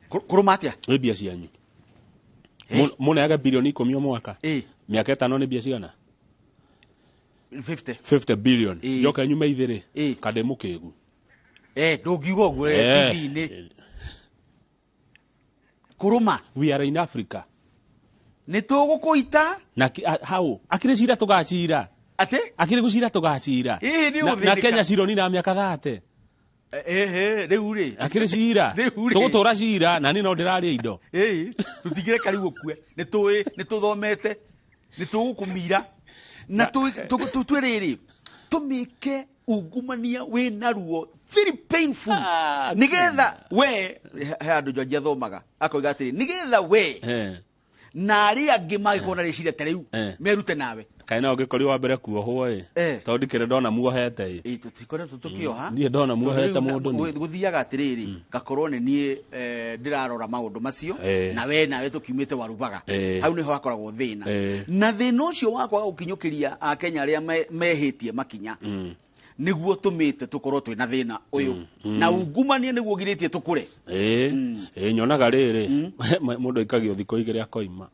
Kũrũma atĩa? Nĩ mbia cianyu. Mũneaga bilioni 10 o mwaka. Mĩaka 5 nĩ mbia cigana? 50. 50 billion. Njoke nyume ithĩrĩ. Kandĩ mũkĩgu. Ndũngiuga ũguo TV-inĩ. Kũrũma. We are in Africa. Nĩ tũgũkũita. Na hau akĩrĩ cira tũgacira. Atĩ? Akĩrĩ gũcira tũgacira. Nĩ Na Kenya cironi na mĩaka 30. Rĩu rĩ. Akĩrĩ cira. Tũgũtũra cira na niĩ no ndĩrarĩa indo. Tũtingĩreka rĩu ũkue. Nĩ tũĩ, nĩ tũthomete. Nĩ tũgũkũmira. Na tũtue rĩrĩ. Tũmĩke ungumania wĩna ruo very painful. Nĩgetha we he andũ George athomaga akoiga atĩrĩ, nĩgetha we na arĩa angĩ mangĩkorwo na rĩciria ta rĩu merute nawe. Kaĩ no ũngĩkorirwo wa mbere kuohwo ĩ, tondũ ndikĩrĩ ndona muohete ĩ. Tũtikoretwo tũkĩoha. Niĩ ndona muohete mũndũ nĩ. Gũthiaga atĩrĩrĩ, ngakorwo nĩ niĩ ndĩrarora maũndũ macio na we nawe tũkiumĩte Warubaga. Hau nĩho hakoragwo thĩna. Na thĩna ũcio wa kwaga gũkinyũkĩria Akenya arĩa mehĩtie makinya nĩguo tũmĩte tũkorwo twĩna thĩna ũyũ. Na ungumania nĩguo ũgirĩtie tũkũre. Nyonaga rĩrĩ, mũndũ aikagio thikũ 2 akoima.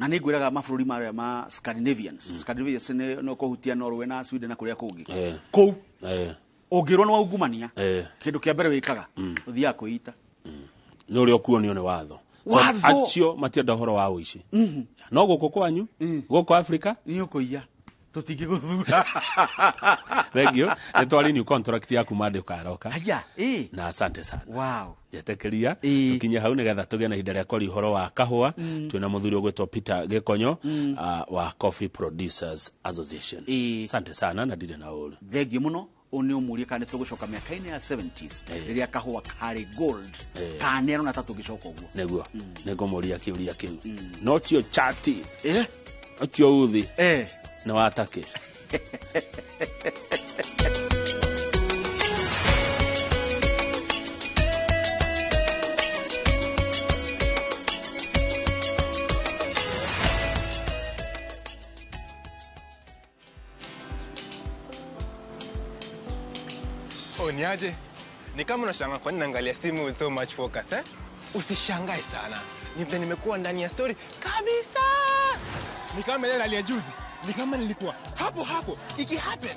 Na nĩ ngwĩraga mabũrũri marĩa ma Scandinavians. Scandinavians nĩ no kũhutia Norway na Sweden na kũrĩa kũngĩ. Kũu ũngĩrwo nĩ waungumania, kĩndũ kĩa mbere wĩkaga ũthiaga kwĩita. Nĩ ũrĩa ũkuonio nĩ watho. Watho! Acio matienda ũhoro wa ũici. No gũkũ kwanyu, gũkũ Afrika, nĩ ũkũiya, tũtingĩgũthura. Thank you. Nĩ twari new contract yaku mande ũkaroka. Haya, ĩ. Na asante sana. Wow. Njetekeria tukinye hau nigetha tũgĩe na ihinda rĩa kwaria ũhoro wa kahũa. Twĩna mũthuri ũgwĩtwo Peter Gĩkonyo, wa Coffee Producers Association. Asante sana na ndirĩ na ũru. Thengiũ mũno. Ũũ nĩ ũmũrie kana nĩ tũgũcoka mĩaka-inĩ ya 70s, rĩrĩa kahũa karĩ gold, kana nĩ arona ta tũngĩcoka ũguo. Nĩguo nĩngũmũria kĩũria kĩu, no tio chati, no tio uthi nĩ watakĩ. Oh, ni aje? Ni kama unashangaa kwa nini naangalia simu with so much focus, eh? Usishangae sana. Ni vile nimekuwa ndani ya story kabisa. Ni kama ile hali ya juzi. Ni kama nilikuwa hapo hapo iki happen.